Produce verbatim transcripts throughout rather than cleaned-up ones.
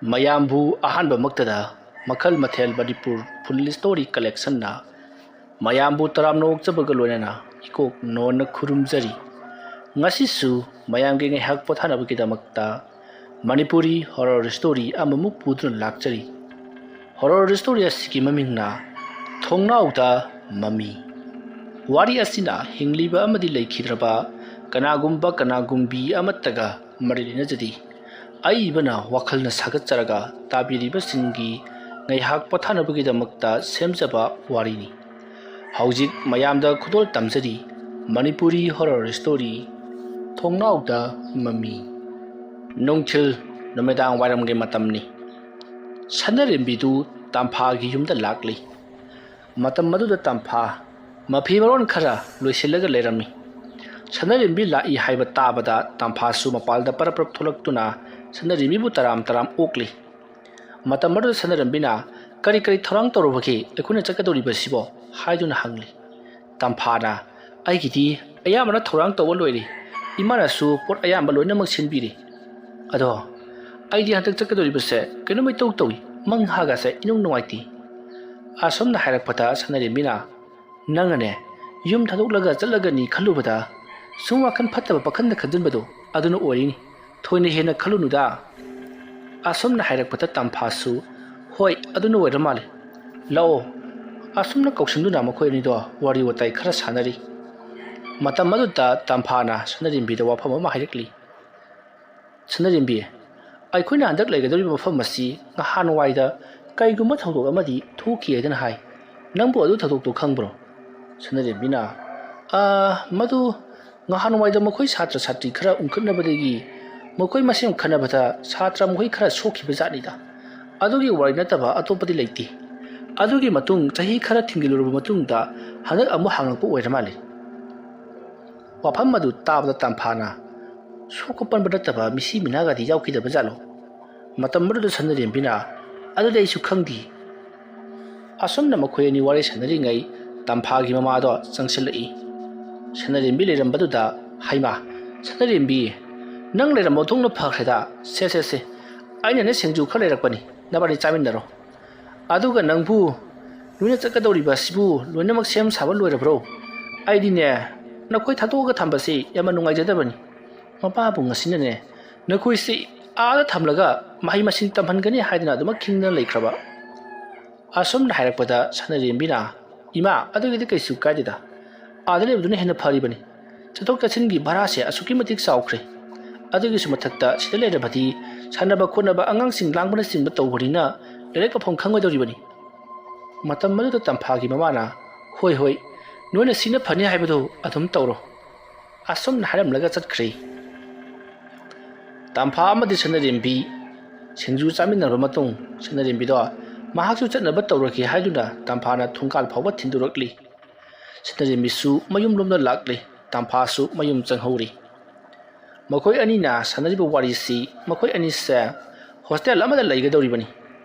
ꯃꯌꯥꯝꯕꯨ ꯑꯍꯥꯟꯕꯃꯛꯇꯗ ꯃꯈꯜ ꯃꯊꯦꯜ ꯃꯅꯤꯄꯨꯔ ꯐꯨꯜ ꯁ꯭ꯇꯣꯔꯤ ꯀꯂꯦꯛꯁꯟꯅ ꯃꯌꯥꯝꯕꯨ ꯇꯔꯥꯝꯅ ꯑꯣꯛꯆꯕꯒ ꯂꯣꯏꯅꯅ ꯏꯀꯣꯛ ꯅꯣꯟꯅ ꯈꯨꯔꯨꯝꯖꯔꯤ꯫ ꯉꯁꯤꯁꯨ ꯃꯌꯥꯝꯒꯤ ꯉꯥꯏꯍꯥꯛ ꯄꯣꯊꯥꯅꯕꯒꯤꯗꯃꯛꯇ ꯃꯅꯤꯄꯨꯔꯤ ꯍꯣꯔꯔ ꯁ꯭ꯇꯣꯔꯤ ꯑꯃꯃꯨꯛ ꯄꯨꯗꯨꯅ ꯂꯥꯛꯆꯔꯤ꯫ ꯍꯣꯔꯔ ꯁ꯭ꯇꯣꯔꯤ ꯑꯁꯤꯒꯤ ꯃꯃꯤꯡꯅ ꯊꯣꯡꯅꯥꯎꯗ ꯃꯃꯤ꯫ ꯋꯥꯔꯤ ꯑꯁꯤꯅ ꯍꯤꯡꯂꯤꯕ ꯑꯃꯗꯤ ꯂꯩꯈꯤꯗ꯭ꯔꯕ ꯀꯅꯥꯒꯨꯝꯕ ꯀꯅꯥꯒꯨꯝꯕꯤ ꯑꯃꯠꯇꯒ ꯃꯔꯤ ꯂꯩꯅꯖꯗꯦ꯫ ꯑꯏꯕꯅ ꯋꯥꯈꯜꯅ ꯁꯥꯒꯠꯆꯔꯒ ꯇꯥꯕꯤꯔꯤꯕꯁꯤꯡꯒꯤ ꯉꯥꯏꯍꯥꯛ ꯄꯣꯊꯥꯅꯕꯒꯤꯗꯃꯛꯇ ꯁꯦꯝꯖꯕ ꯋꯥꯔꯤꯅꯤ꯫ ꯍꯧꯖꯤꯛ ꯃꯌꯥꯝꯗ ꯈꯨꯗꯣꯜ ꯇꯝꯖꯔꯤ ꯃꯅꯤꯄꯨꯔꯤ ꯍꯣꯔꯔ ꯁ꯭ꯇꯣꯔꯤ ꯊꯣꯡꯅꯥꯎꯗ ꯃꯃꯤ꯫ ꯅꯨꯡꯊꯤꯜ ꯅꯨꯃꯤꯗꯥꯡ ꯋꯥꯏꯔꯝꯒꯤ ꯃꯇꯝꯅꯤ꯫ ꯁꯅꯔꯦꯝꯕꯤꯗꯨ ꯇꯝꯐꯥꯒꯤ ꯌꯨꯝꯗ ꯂꯥꯛꯂꯤ꯫ ꯃꯇꯝ ꯑꯗꯨꯗ ꯇꯝꯐꯥ ꯃꯐꯤ ꯃꯔꯣꯟ ꯈꯔ ꯂꯣꯏꯁꯤꯜꯂꯒ ꯂꯩꯔꯝꯃꯤ꯫ ꯁꯅꯔꯦꯝꯕꯤ ꯂꯥꯛꯏ ꯍꯥꯏꯕ ꯇꯥꯕꯗ ꯇꯝꯐꯥꯁꯨ ꯃꯄꯥꯜꯗ ꯄꯔꯞ ꯄꯔꯞ ꯊꯣꯛꯂꯛꯇꯨꯅ ꯁꯅꯔꯦꯝꯕꯤꯕꯨ ꯇꯔꯥꯝ ꯇꯔꯥꯝ ꯑꯣꯛꯂꯤ꯫ ꯃꯇꯝ ꯑꯗꯨꯗ ꯁꯅꯔꯦꯝꯕꯤꯅ, "ꯀꯔꯤ ꯀꯔꯤ ꯊꯧꯔꯥꯡ ꯇꯧꯔꯨꯕꯒꯦ ꯑꯩꯈꯣꯏꯅ ꯆꯠꯀꯗꯧꯔꯤꯕꯁꯤꯕꯣ?" ꯍꯥꯏꯗꯨꯅ ꯍꯪꯂꯤ꯫ ꯇꯝꯐꯥꯅ, "ꯑꯩꯒꯤꯗꯤ ꯑꯌꯥꯝꯕꯅ ꯊꯧꯔꯥꯡ ꯇꯧꯕ ꯂꯣꯏꯔꯦ꯫ ꯏꯃꯥꯅꯁꯨ ꯄꯣꯠ ꯑꯌꯥꯝꯕ ꯂꯣꯏꯅꯃꯛ ꯁꯤꯟꯕꯤꯔꯦ꯫ ꯑꯗꯣ ꯑꯩꯗꯤ ꯍꯟꯗꯛ ꯆꯠꯀꯗꯧꯔꯤꯕꯁꯦ ꯀꯩꯅꯣꯝ ꯏꯇꯧ ꯇꯧꯏ, ꯃꯪ ꯍꯥꯒꯁꯦ ꯏꯅꯨꯡ ꯅꯨꯡꯉꯥꯏꯇꯦ꯫" ꯑꯁꯨꯝꯅ ꯍꯥꯏꯔꯛꯄꯗ ꯁꯅꯔꯦꯝꯕꯤꯅ, "ꯅꯪꯅꯅꯦ ꯌꯨꯝ ꯊꯥꯗꯣꯛꯂꯒ ꯆꯠꯂꯒꯅꯤ ꯈꯜꯂꯨꯕꯗ ꯁꯨꯝ ꯋꯥꯈꯜ ꯐꯠꯇꯕ ꯄꯥꯈꯟꯗ ꯈꯟꯖꯤꯟꯕꯗꯣ ꯑꯗꯨꯅ ꯑꯣꯏꯔꯤꯅꯤ꯫ ꯊꯣꯏꯅ ꯍꯦꯟꯅ ꯈꯜꯂꯨꯅꯨꯗ꯫" ꯑꯁꯨꯝꯅ ꯍꯥꯏꯔꯛꯄꯗ ꯇꯝꯐꯥꯁꯨ, "ꯍꯣꯏ, ꯑꯗꯨꯅ ꯑꯣꯏꯔ ꯃꯥꯜꯂꯦ꯫ ꯂꯥꯛꯑꯣ꯫" ꯑꯁꯨꯝꯅ ꯀꯧꯁꯤꯟꯗꯨꯅ ꯃꯈꯣꯏ ꯑꯅꯤꯗꯣ ꯋꯥꯔꯤ ꯋꯥꯇꯥꯏ ꯈꯔ ꯁꯥꯟꯅꯔꯤ꯫ ꯃꯇꯝ ꯑꯗꯨꯗ ꯇꯝꯐꯥꯅ ꯁꯅꯔꯦꯝꯕꯤꯗ ꯋꯥꯐꯝ ꯑꯃ ꯍꯥꯏꯔꯛꯂꯤ꯫ "ꯁꯅꯔꯦꯝꯕꯤ, ꯑꯩꯈꯣꯏꯅ ꯍꯟꯗꯛ ꯂꯩꯒꯗꯧꯔꯤꯕ ꯃꯐꯝ ꯑꯁꯤ ꯅꯍꯥꯟꯋꯥꯏꯗ ꯀꯩꯒꯨꯝꯕ ꯊꯧꯗꯣꯛ ꯑꯃꯗꯤ ꯊꯣꯛꯈꯤ ꯍꯥꯏꯗꯅ ꯍꯥꯏ꯫ ꯅꯪꯕꯨ ꯑꯗꯨ ꯊꯧꯗꯣꯛꯇꯣ ꯈꯪꯕ꯭ꯔꯣ?" ꯁꯅꯔꯦꯝꯕꯤꯅ, "ꯑꯥ, ꯃꯗꯨ ꯅꯍꯥꯟꯋꯥꯏꯗ ꯃꯈꯣꯏ ꯁꯥꯇ꯭ꯔ ꯁꯥꯇ꯭ꯔꯤ ꯈꯔ ꯎꯪꯈꯠꯅꯕꯗꯒꯤ ꯃꯈꯣꯏ ꯃꯁꯦꯟ ꯈꯠꯅꯕꯗ ꯁꯥꯇ꯭ꯔ ꯃꯈꯣꯏ ꯈꯔ ꯁꯣꯛꯈꯤꯕ ꯖꯥꯠꯅꯤꯗ꯫ ꯑꯗꯨꯒꯤ ꯋꯥꯔꯤ ꯅꯠꯇꯕ ꯑꯇꯣꯞꯄꯗꯤ ꯂꯩꯇꯦ꯫ ꯑꯗꯨꯒꯤ ꯃꯇꯨꯡ ꯆꯍꯤ ꯈꯔ ꯊꯤꯡꯖꯤꯜꯂꯨꯔꯕ ꯃꯇꯨꯡꯗ ꯍꯟꯗꯛ ꯑꯃꯨꯛ ꯍꯥꯡꯉꯛꯄ ꯑꯣꯏꯔ ꯃꯥꯜꯂꯦ꯫" ꯋꯥꯐꯝ ꯑꯗꯨ ꯇꯥꯕꯗ ꯇꯝꯐꯥꯅ, "ꯁꯣꯛꯄ ꯄꯟꯕ ꯅꯠꯇꯕ ꯃꯤꯁꯤ ꯃꯤꯅꯥꯒꯗꯤ ꯌꯥꯎꯈꯤꯗꯕ ꯖꯥꯠꯂꯣ?" ꯃꯇꯝ ꯑꯗꯨꯗ ꯁꯅꯔꯦꯝꯕꯤꯅ, "ꯑꯗꯨꯗꯤ ꯑꯩꯁꯨ ꯈꯪꯗꯦ꯫" ꯑꯁꯨꯝꯅ ꯃꯈꯣꯏ ꯑꯅꯤ ꯋꯥꯔꯤ ꯁꯥꯟꯅꯔꯤꯉꯩ ꯇꯝꯐꯥꯒꯤ ꯃꯃꯥꯗꯣ ꯆꯪꯁꯤꯜꯂꯛꯏ꯫ ꯁꯅꯔꯦꯝꯕꯤ ꯂꯩꯔꯝꯕꯗꯨꯗ, "ꯍꯩꯃꯥ, ꯁꯅꯔꯦꯝꯕꯤ, ꯅꯪ ꯂꯩꯔꯝꯕ ꯊꯣꯛꯅ ꯐꯈ꯭ꯔꯦꯗ꯫ ꯁꯦ, ꯁꯦ, ꯁꯦ, ꯑꯩꯅꯅꯦ ꯁꯤꯡꯖꯨ ꯈꯔ ꯂꯩꯔꯛꯄꯅꯤ, ꯅꯕꯥꯅꯤ ꯆꯥꯃꯤꯟꯅꯔꯣ꯫ ꯑꯗꯨꯒ ꯅꯪꯕꯨ ꯂꯣꯏꯅ ꯆꯠꯀꯗꯧꯔꯤꯕ ꯑꯁꯤꯕꯨ ꯂꯣꯏꯅꯃꯛ ꯁꯦꯝ ꯁꯥꯕ ꯂꯣꯏꯔꯕ꯭ꯔꯣ? ꯑꯩꯗꯤꯅꯦ ꯅꯈꯣꯏ ꯊꯥꯗꯣꯛꯑꯒ ꯊꯝꯕꯁꯤ ꯌꯥꯝꯅ ꯅꯨꯡꯉꯥꯏꯖꯗꯕꯅꯤ꯫ ꯃꯄꯥꯕꯨ ꯉꯁꯤꯅꯅꯦ ꯅꯈꯣꯏꯁꯤ ꯑꯥꯗ ꯊꯝꯂꯒ ꯃꯍꯩ ꯃꯁꯤꯡ ꯇꯝꯍꯟꯒꯅꯤ ꯍꯥꯏꯗꯅ ꯑꯗꯨꯃꯛ ꯈꯤꯡꯗꯅ ꯂꯩꯈ꯭ꯔꯕ꯫ ꯑꯁꯨꯝꯅ ꯍꯥꯏꯔꯛꯄꯗ ꯁꯅꯔꯦꯝꯕꯤꯅ, "ꯏꯃꯥ, ꯑꯗꯨꯒꯤꯗꯤ ꯀꯩꯁꯨ ꯀꯥꯏꯗꯦꯗ, ꯑꯥꯗ ꯂꯩꯕꯗꯨꯅ ꯍꯦꯟꯅ ꯐꯔꯤꯕꯅꯤ꯫ ꯆꯠꯊꯣꯛ ꯆꯠꯁꯤꯟꯒꯤ ꯚꯔꯥꯁꯦ ꯑꯁꯨꯛꯀꯤ ꯃꯇꯤꯛ ꯆꯥꯎꯈ꯭ꯔꯦ꯫ ꯑꯗꯨꯒꯤꯁꯨ ꯃꯊꯛꯇ ꯁꯤꯗ ꯂꯩꯔꯕꯗꯤ ꯁꯥꯟꯅꯕ ꯈꯣꯠꯅꯕ, ꯑꯉꯥꯡꯁꯤꯡ ꯂꯥꯡꯕꯅꯆꯤꯡꯕ ꯇꯧꯕꯅꯤꯅ ꯂꯥꯏꯔꯤꯛ ꯃꯐꯝ ꯈꯪꯉꯣꯏꯗꯧꯔꯤꯕꯅꯤ"꯫ ꯃꯇꯝ ꯑꯗꯨꯗ ꯇꯝꯐꯥꯒꯤ ꯃꯃꯥꯅ, "ꯍꯣꯏ ꯍꯣꯏ, ꯅꯣꯏꯅ ꯁꯤꯅ ꯐꯅꯤ ꯍꯥꯏꯕꯗꯨ ꯑꯗꯨꯝ ꯇꯧꯔꯣ"꯫ ꯑꯁꯨꯝꯅ ꯍꯥꯏꯔꯝꯂꯒ ꯆꯠꯈ꯭ꯔꯦ꯫ ꯇꯝꯐꯥ ꯑꯃꯗꯤ ꯁꯅꯔꯦꯝꯕꯤ ꯁꯤꯡꯖꯨ ꯆꯥꯃꯤꯟꯅꯔꯕ ꯃꯇꯨꯡ, ꯁꯅꯔꯦꯝꯕꯤꯗꯣ ꯃꯍꯥꯛꯁꯨ ꯆꯠꯅꯕ ꯇꯧꯔꯒꯦ ꯍꯥꯏꯗꯨꯅ ꯇꯝꯐꯥꯅ ꯊꯣꯡꯒꯥꯜ ꯐꯥꯎꯕ ꯊꯤꯟꯗꯣꯔꯛꯂꯤ꯫ ꯁꯅꯔꯦꯝꯕꯤꯁꯨ ꯃꯌꯨꯝꯂꯣꯝꯗ ꯂꯥꯛꯂꯤ, ꯇꯝꯐꯥꯁꯨ ꯃꯌꯨꯝ ꯆꯪꯍꯧꯔꯤ꯫ ꯃꯈꯣꯏ ꯑꯅꯤꯅ ꯁꯥꯟꯅꯔꯤꯕ ꯋꯥꯔꯤꯁꯤ ꯃꯈꯣꯏ ꯑꯅꯤꯁꯦ ꯍꯣꯁꯇꯦꯜ ꯑꯃꯗ ꯂꯩꯒꯗꯧꯔꯤꯕꯅꯤ꯫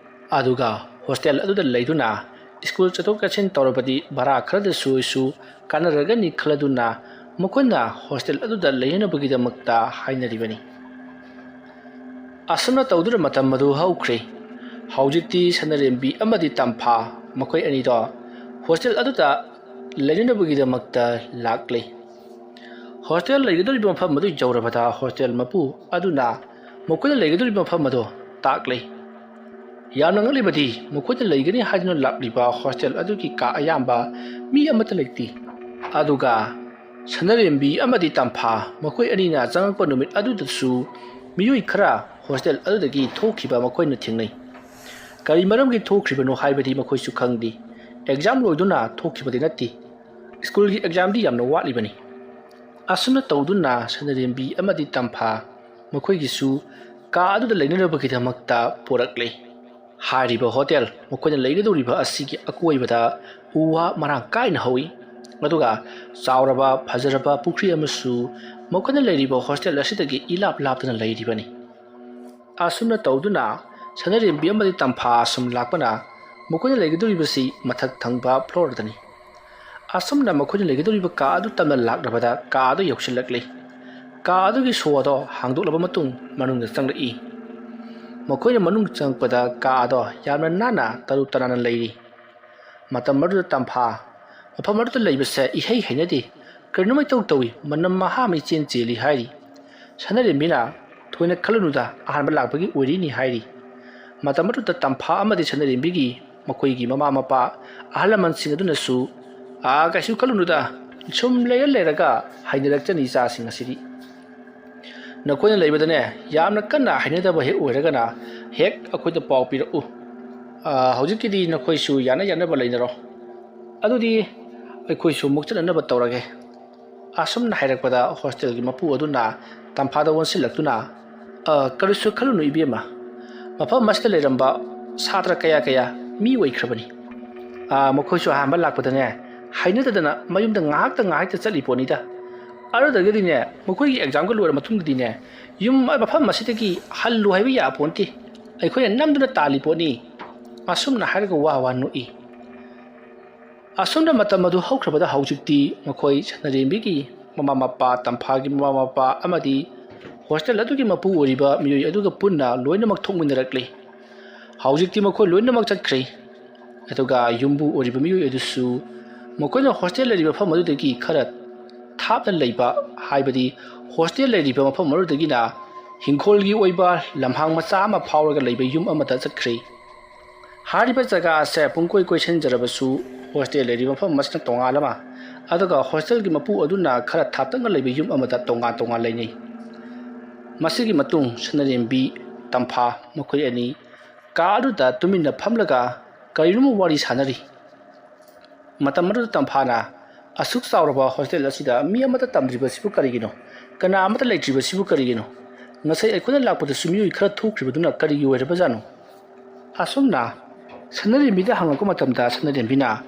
ꯑꯗꯨꯒ ꯍꯣꯁꯇꯦꯜ ꯑꯗꯨꯗ ꯂꯩꯗꯨꯅ ꯁ꯭ꯀꯨꯜ ꯆꯠꯊꯣꯛ ꯆꯠꯁꯤꯟ ꯇꯧꯔꯕꯗꯤ ꯚꯔꯥ ꯈꯔꯗꯁꯨ ꯑꯣꯏꯁꯨ ꯀꯥꯟꯅꯔꯒꯅꯤ ꯈꯜꯂꯗꯨꯅ ꯃꯈꯣꯏꯅ ꯍꯣꯁꯇꯦꯜ ꯑꯗꯨꯗ ꯂꯩꯅꯅꯕꯒꯤꯗꯃꯛꯇ ꯍꯥꯏꯅꯔꯤꯕꯅꯤ꯫ ꯑꯁꯨꯝꯅ ꯇꯧꯗꯨꯅ ꯃꯇꯝ ꯑꯗꯨ ꯍꯧꯈ꯭ꯔꯦ꯫ ꯍꯧꯖꯤꯛꯇꯤ ꯁꯅꯔꯦꯝꯕꯤ ꯑꯃꯗꯤ ꯇꯝꯐꯥ, ꯃꯈꯣꯏ ꯑꯅꯤꯗꯣ ꯍꯣꯁꯇꯦꯜ ꯑꯗꯨꯗ ꯂꯩꯅꯅꯕꯒꯤꯗꯃꯛꯇ ꯂꯥꯛꯂꯦ꯫ ꯍꯣꯁꯇꯦꯜ ꯂꯩꯒꯗꯧꯔꯤꯕ ꯃꯐꯝ ꯑꯗꯨ ꯌꯧꯔꯕꯗ ꯍꯣꯁꯇꯦꯜ ꯃꯄꯨ ꯑꯗꯨꯅ ꯃꯈꯣꯏꯅ ꯂꯩꯒꯗꯧꯔꯤꯕ ꯃꯐꯝ ꯑꯗꯨ ꯇꯥꯛꯂꯦ꯫ ꯌꯥꯝꯅ ꯉꯛꯂꯤꯕꯗꯤ ꯃꯈꯣꯏꯅ ꯂꯩꯒꯅꯤ ꯍꯥꯏꯗꯨꯅ ꯂꯥꯛꯂꯤꯕ ꯍꯣꯁꯇꯦꯜ ꯑꯗꯨꯒꯤ ꯀꯥ ꯑꯌꯥꯝꯕ ꯃꯤ ꯑꯃꯠꯇ ꯂꯩꯇꯦ꯫ ꯑꯗꯨꯒ ꯁꯅꯔꯦꯝꯕꯤ ꯑꯃꯗꯤ ꯇꯝꯐꯥ ꯃꯈꯣꯏ ꯑꯅꯤꯅ ꯆꯪꯉꯛꯄ ꯅꯨꯃꯤꯠ ꯑꯗꯨꯗꯁꯨ ꯃꯤꯑꯣꯏ ꯈꯔ ꯍꯣꯁꯇꯦꯜ ꯑꯗꯨꯗꯒꯤ ꯊꯣꯛꯈꯤꯕ ꯃꯈꯣꯏꯅ ꯊꯦꯡꯅꯩ꯫ ꯀꯔꯤ ꯃꯔꯝꯒꯤ ꯊꯣꯛꯈ꯭ꯔꯤꯕꯅꯣ ꯍꯥꯏꯕꯗꯤ ꯃꯈꯣꯏꯁꯨ ꯈꯪꯗꯦ꯫ ꯑꯦꯛꯖꯥꯝ ꯂꯣꯏꯗꯨꯅ ꯊꯣꯛꯈꯤꯕꯗꯤ ꯅꯠꯇꯦ꯫ ꯁ꯭ꯀꯨꯜꯒꯤ ꯑꯦꯛꯖꯥꯝꯗꯤ ꯌꯥꯝꯅ ꯋꯥꯠꯂꯤꯕꯅꯤ꯫ ꯑꯁꯨꯝꯅ ꯇꯧꯗꯨꯅ ꯁꯅꯔꯦꯝꯕꯤ ꯑꯃꯗꯤ ꯇꯝꯐꯥ ꯃꯈꯣꯏꯒꯤꯁꯨ ꯀꯥ ꯑꯗꯨꯗ ꯂꯩꯅꯅꯕꯒꯤꯗꯃꯛꯇ ꯄꯨꯔꯛꯂꯦ꯫ ꯍꯥꯏꯔꯤꯕ ꯍꯣꯇꯦꯜ ꯃꯈꯣꯏꯅ ꯂꯩꯒꯗꯧꯔꯤꯕ ꯑꯁꯤꯒꯤ ꯑꯀꯣꯏꯕꯗ ꯎ ꯋꯥ ꯃꯔꯥꯡ ꯀꯥꯏꯅ ꯍꯧꯏ, ꯑꯗꯨꯒ ꯆꯥꯎꯔꯕ ꯐꯖꯔꯕ ꯄꯨꯈ꯭ꯔꯤ ꯑꯃꯁꯨ ꯃꯈꯣꯏꯅ ꯂꯩꯔꯤꯕ ꯍꯣꯁꯇꯦꯜ ꯑꯁꯤꯗꯒꯤ ꯏꯂꯥꯞ ꯂꯥꯞꯇꯅ ꯂꯩꯔꯤꯕꯅꯤ꯫ ꯑꯁꯨꯝꯅ ꯇꯧꯗꯨꯅ ꯁꯅꯔꯦꯝꯕꯤ ꯑꯃꯗꯤ ꯇꯝꯐꯥ ꯑꯁꯨꯝ ꯂꯥꯛꯄꯅ ꯃꯈꯣꯏꯅ ꯂꯩꯒꯗꯧꯔꯤꯕꯁꯤ ꯃꯊꯛ ꯊꯪꯕ ꯐ꯭ꯂꯣꯔꯗꯅꯤ꯫ ꯑꯁꯨꯝꯅ ꯃꯈꯣꯏꯅ ꯂꯩꯒꯗꯧꯔꯤꯕ ꯀꯥ ꯑꯗꯨ ꯇꯝꯅ ꯂꯥꯛꯂꯕꯗ ꯀꯥ ꯑꯗꯨ ꯌꯧꯁꯤꯜꯂꯛꯂꯤ꯫ ꯀꯥ ꯑꯗꯨꯒꯤ ꯁꯣ ꯑꯗꯣ ꯍꯥꯡꯗꯣꯛꯂꯕ ꯃꯇꯨꯡ ꯃꯅꯨꯡꯗ ꯆꯪꯂꯛꯏ꯫ ꯃꯈꯣꯏꯅ ꯃꯅꯨꯡ ꯆꯪꯉꯛꯄꯗ ꯀꯥ ꯑꯗꯣ ꯌꯥꯝꯅ ꯅꯥꯟꯅ ꯇꯔꯨ ꯇꯅꯥꯟꯅ ꯂꯩꯔꯤ꯫ ꯃꯇꯝ ꯑꯗꯨꯗ ꯇꯝꯐꯥ ꯃꯐꯝ ꯑꯗꯨꯗ ꯂꯩꯕꯁꯦ ꯏꯍꯩ ꯍꯩꯅꯗꯦ, ꯀꯔꯤꯅꯣꯃ ꯏꯇꯧ ꯇꯧꯏ, ꯃꯅꯝ ꯃꯍꯥ ꯑꯃ ꯏꯆꯦꯟ ꯆꯦꯜꯂꯤ ꯍꯥꯏꯔꯤ꯫ ꯁꯅꯔꯦꯝꯕꯤꯅ ꯊꯣꯏꯅ ꯈꯜꯂꯨꯅꯨꯗ, ꯑꯍꯥꯟꯕ ꯂꯥꯛꯄꯒꯤ ꯑꯣꯏꯔꯤꯅꯤ ꯍꯥꯏꯔꯤ꯫ ꯃꯇꯝ ꯑꯗꯨꯗ ꯇꯝꯐꯥ ꯑꯃꯗꯤ ꯁꯅꯔꯦꯝꯕꯤꯒꯤ ꯃꯈꯣꯏꯒꯤ ꯃꯃꯥ ꯃꯄꯥ ꯑꯍꯜ ꯂꯃꯟꯁꯤꯡ ꯑꯗꯨꯅꯁꯨ, "ꯑꯥ, ꯀꯩꯁꯨ ꯈꯜꯂꯨꯅꯨꯗ, ꯁꯨꯝ ꯂꯩꯔ ꯂꯩꯔꯒ ꯍꯩꯅꯔꯛꯆꯅꯤ ꯏꯆꯥꯁꯤꯡ ꯑꯁꯤꯗꯤ꯫ ꯅꯈꯣꯏꯅ ꯂꯩꯕꯗꯅꯦ ꯌꯥꯝꯅ ꯀꯟꯅ ꯍꯩꯅꯗꯕ ꯍꯦꯛ ꯑꯣꯏꯔꯒꯅ ꯍꯦꯛ ꯑꯩꯈꯣꯏꯗ ꯄꯥꯎ ꯄꯤꯔꯛꯎ꯫ ꯑꯥ, ꯍꯧꯖꯤꯛꯀꯤꯗꯤ ꯅꯈꯣꯏꯁꯨ ꯌꯥꯅ ꯌꯥꯅꯕ ꯂꯩꯅꯔꯣ꯫ ꯑꯗꯨꯗꯤ ꯑꯩꯈꯣꯏꯁꯨ ꯑꯃꯨꯛ ꯆꯠꯅꯅꯕ ꯇꯧꯔꯒꯦ"꯫ ꯑꯁꯨꯝꯅ ꯍꯥꯏꯔꯛꯄꯗ ꯍꯣꯁꯇꯦꯜꯒꯤ ꯃꯄꯨ ꯑꯗꯨꯅ ꯇꯝꯐꯥꯗ ꯑꯣꯟꯁꯤꯜꯂꯛꯇꯨꯅ, "ꯑ, ꯀꯔꯤꯁꯨ ꯈꯜꯂꯨꯅꯨ ꯏꯕꯦꯝꯃ, ꯃꯐꯝ ꯑꯁꯤꯗ ꯂꯩꯔꯝꯕ ꯁꯥꯇ꯭ꯔ ꯀꯌꯥ ꯀꯌꯥ ꯃꯤ ꯑꯣꯏꯈ꯭ꯔꯕꯅꯤ꯫ ꯑ, ꯃꯈꯣꯏꯁꯨ ꯑꯍꯥꯟꯕ ꯂꯥꯛꯄꯗꯅꯦ ꯍꯩꯅꯗꯗꯅ ꯃꯌꯨꯝꯗ ꯉꯥꯏꯍꯥꯛꯇ ꯉꯥꯏꯍꯥꯛꯇ ꯆꯠꯂꯤ ꯄꯣꯠꯅꯤꯗ꯫ ꯑꯗꯨꯗꯒꯤꯗꯤꯅꯦ ꯃꯈꯣꯏꯒꯤ ꯑꯦꯛꯖꯥꯝꯒ ꯂꯣꯏꯔ ꯃꯇꯨꯡꯗꯗꯤꯅꯦ ꯌꯨꯝ ꯃꯐꯝ ꯑꯁꯤꯗꯒꯤ ꯍꯜꯂꯨ ꯍꯥꯏꯕ ꯌꯥꯄꯣꯟꯇꯦ꯫ ꯑꯩꯈꯣꯏꯅ ꯅꯝꯗꯨꯅ ꯇꯥꯜꯂꯤ ꯄꯣꯠꯅꯤ"꯫ ꯑꯁꯨꯝꯅ ꯍꯥꯏꯔꯒ ꯋꯥ ꯋꯥ ꯅꯣꯛꯏ꯫ ꯑꯁꯨꯝꯅ ꯃꯇꯝ ꯑꯗꯨ ꯍꯧꯈ꯭ꯔꯕꯗ ꯍꯧꯖꯤꯛꯇꯤ ꯃꯈꯣꯏ ꯁꯅꯔꯦꯝꯕꯤꯒꯤ ꯃꯃꯥ ꯃꯄꯥ, ꯇꯝꯐꯥꯒꯤ ꯃꯃꯥ ꯃꯄꯥ ꯑꯃꯗꯤ ꯍꯣꯁꯇꯦꯜ ꯑꯗꯨꯒꯤ ꯃꯄꯨ ꯑꯣꯏꯔꯤꯕ ꯃꯤꯑꯣꯏ ꯑꯗꯨꯒ ꯄꯨꯟꯅ ꯂꯣꯏꯅꯃꯛ ꯊꯣꯛꯃꯤꯟꯅꯔꯛꯂꯤ꯫ ꯍꯧꯖꯤꯛꯇꯤ ꯃꯈꯣꯏ ꯂꯣꯏꯅꯃꯛ ꯆꯠꯈ꯭ꯔꯦ꯫ ꯑꯗꯨꯒ ꯌꯨꯝꯕꯨ ꯑꯣꯏꯔꯤꯕ ꯃꯤꯑꯣꯏ ꯑꯗꯨꯁꯨ ꯃꯈꯣꯏꯅ ꯍꯣꯁꯇꯦꯜ ꯂꯩꯔꯤꯕ ꯃꯐꯝ ꯑꯗꯨꯗꯒꯤ ꯈꯔ ꯊꯥꯞꯅ ꯂꯩꯕ, ꯍꯥꯏꯕꯗꯤ ꯍꯣꯁꯇꯦꯜ ꯂꯩꯔꯤꯕ ꯃꯐꯝ ꯑꯗꯨꯗꯒꯤꯅ ꯍꯤꯡꯈꯣꯜꯒꯤ ꯑꯣꯏꯕ ꯂꯝꯍꯥꯡ ꯃꯆꯥ ꯑꯃ ꯐꯥꯎꯔꯒ ꯂꯩꯕ ꯌꯨꯝ ꯑꯃꯗ ꯆꯠꯈ꯭ꯔꯦ꯫ ꯍꯥꯏꯔꯤꯕ ꯖꯒꯥ ꯑꯁꯦ ꯄꯨꯡꯀꯣꯏ ꯀꯣꯏꯁꯤꯟꯖꯔꯕꯁꯨ ꯍꯣꯁꯇꯦꯜ ꯂꯩꯔꯤꯕ ꯃꯐꯝ ꯑꯁꯤꯅ ꯇꯣꯉꯥꯟ ꯑꯃ, ꯑꯗꯨꯒ ꯍꯣꯁꯇꯦꯜꯒꯤ ꯃꯄꯨ ꯑꯗꯨꯅ ꯈꯔ ꯊꯥꯞꯇꯛꯅ ꯂꯩꯕ ꯌꯨꯝ ꯑꯃꯗ ꯇꯣꯉꯥꯟ ꯇꯣꯉꯥꯟ ꯂꯩꯅꯩ꯫ ꯃꯁꯤꯒꯤ ꯃꯇꯨꯡ ꯁꯅꯔꯦꯝꯕꯤ, ꯇꯝꯐꯥ ꯃꯈꯣꯏ ꯑꯅꯤ ꯀꯥ ꯑꯗꯨꯗ ꯇꯨꯃꯤꯟꯅ ꯐꯝꯂꯒ ꯀꯔꯤꯅꯣꯃ ꯋꯥꯔꯤ ꯁꯥꯟꯅꯔꯤ꯫ ꯃꯇꯝ ꯑꯗꯨꯗ ꯇꯝꯐꯥꯅ, "ꯑꯁꯨꯛ ꯆꯥꯎꯔꯕ ꯍꯣꯁꯇꯦꯜ ꯑꯁꯤꯗ ꯃꯤ ꯑꯃꯠꯇ ꯇꯝꯗ꯭ꯔꯤꯕꯁꯤꯕꯨ ꯀꯔꯤꯒꯤꯅꯣ? ꯀꯅꯥ ꯑꯃꯠꯇ ꯂꯩꯇ꯭ꯔꯤꯕꯁꯤꯕꯨ ꯀꯔꯤꯒꯤꯅꯣ? ꯉꯁꯥꯏ ꯑꯩꯈꯣꯏꯅ ꯂꯥꯛꯄꯗꯁꯨ ꯃꯤꯑꯣꯏ ꯈꯔ ꯊꯣꯛꯈ꯭ꯔꯤꯕꯗꯨꯅ ꯀꯔꯤꯒꯤ ꯑꯣꯏꯔꯕꯖꯥꯠꯅꯣ?" ꯑꯁꯨꯝꯅ ꯁꯅꯔꯦꯝꯕꯤꯗ ꯍꯪꯂꯛꯄ ꯃꯇꯝꯗ ꯁꯅꯔꯦꯝꯕꯤꯅ,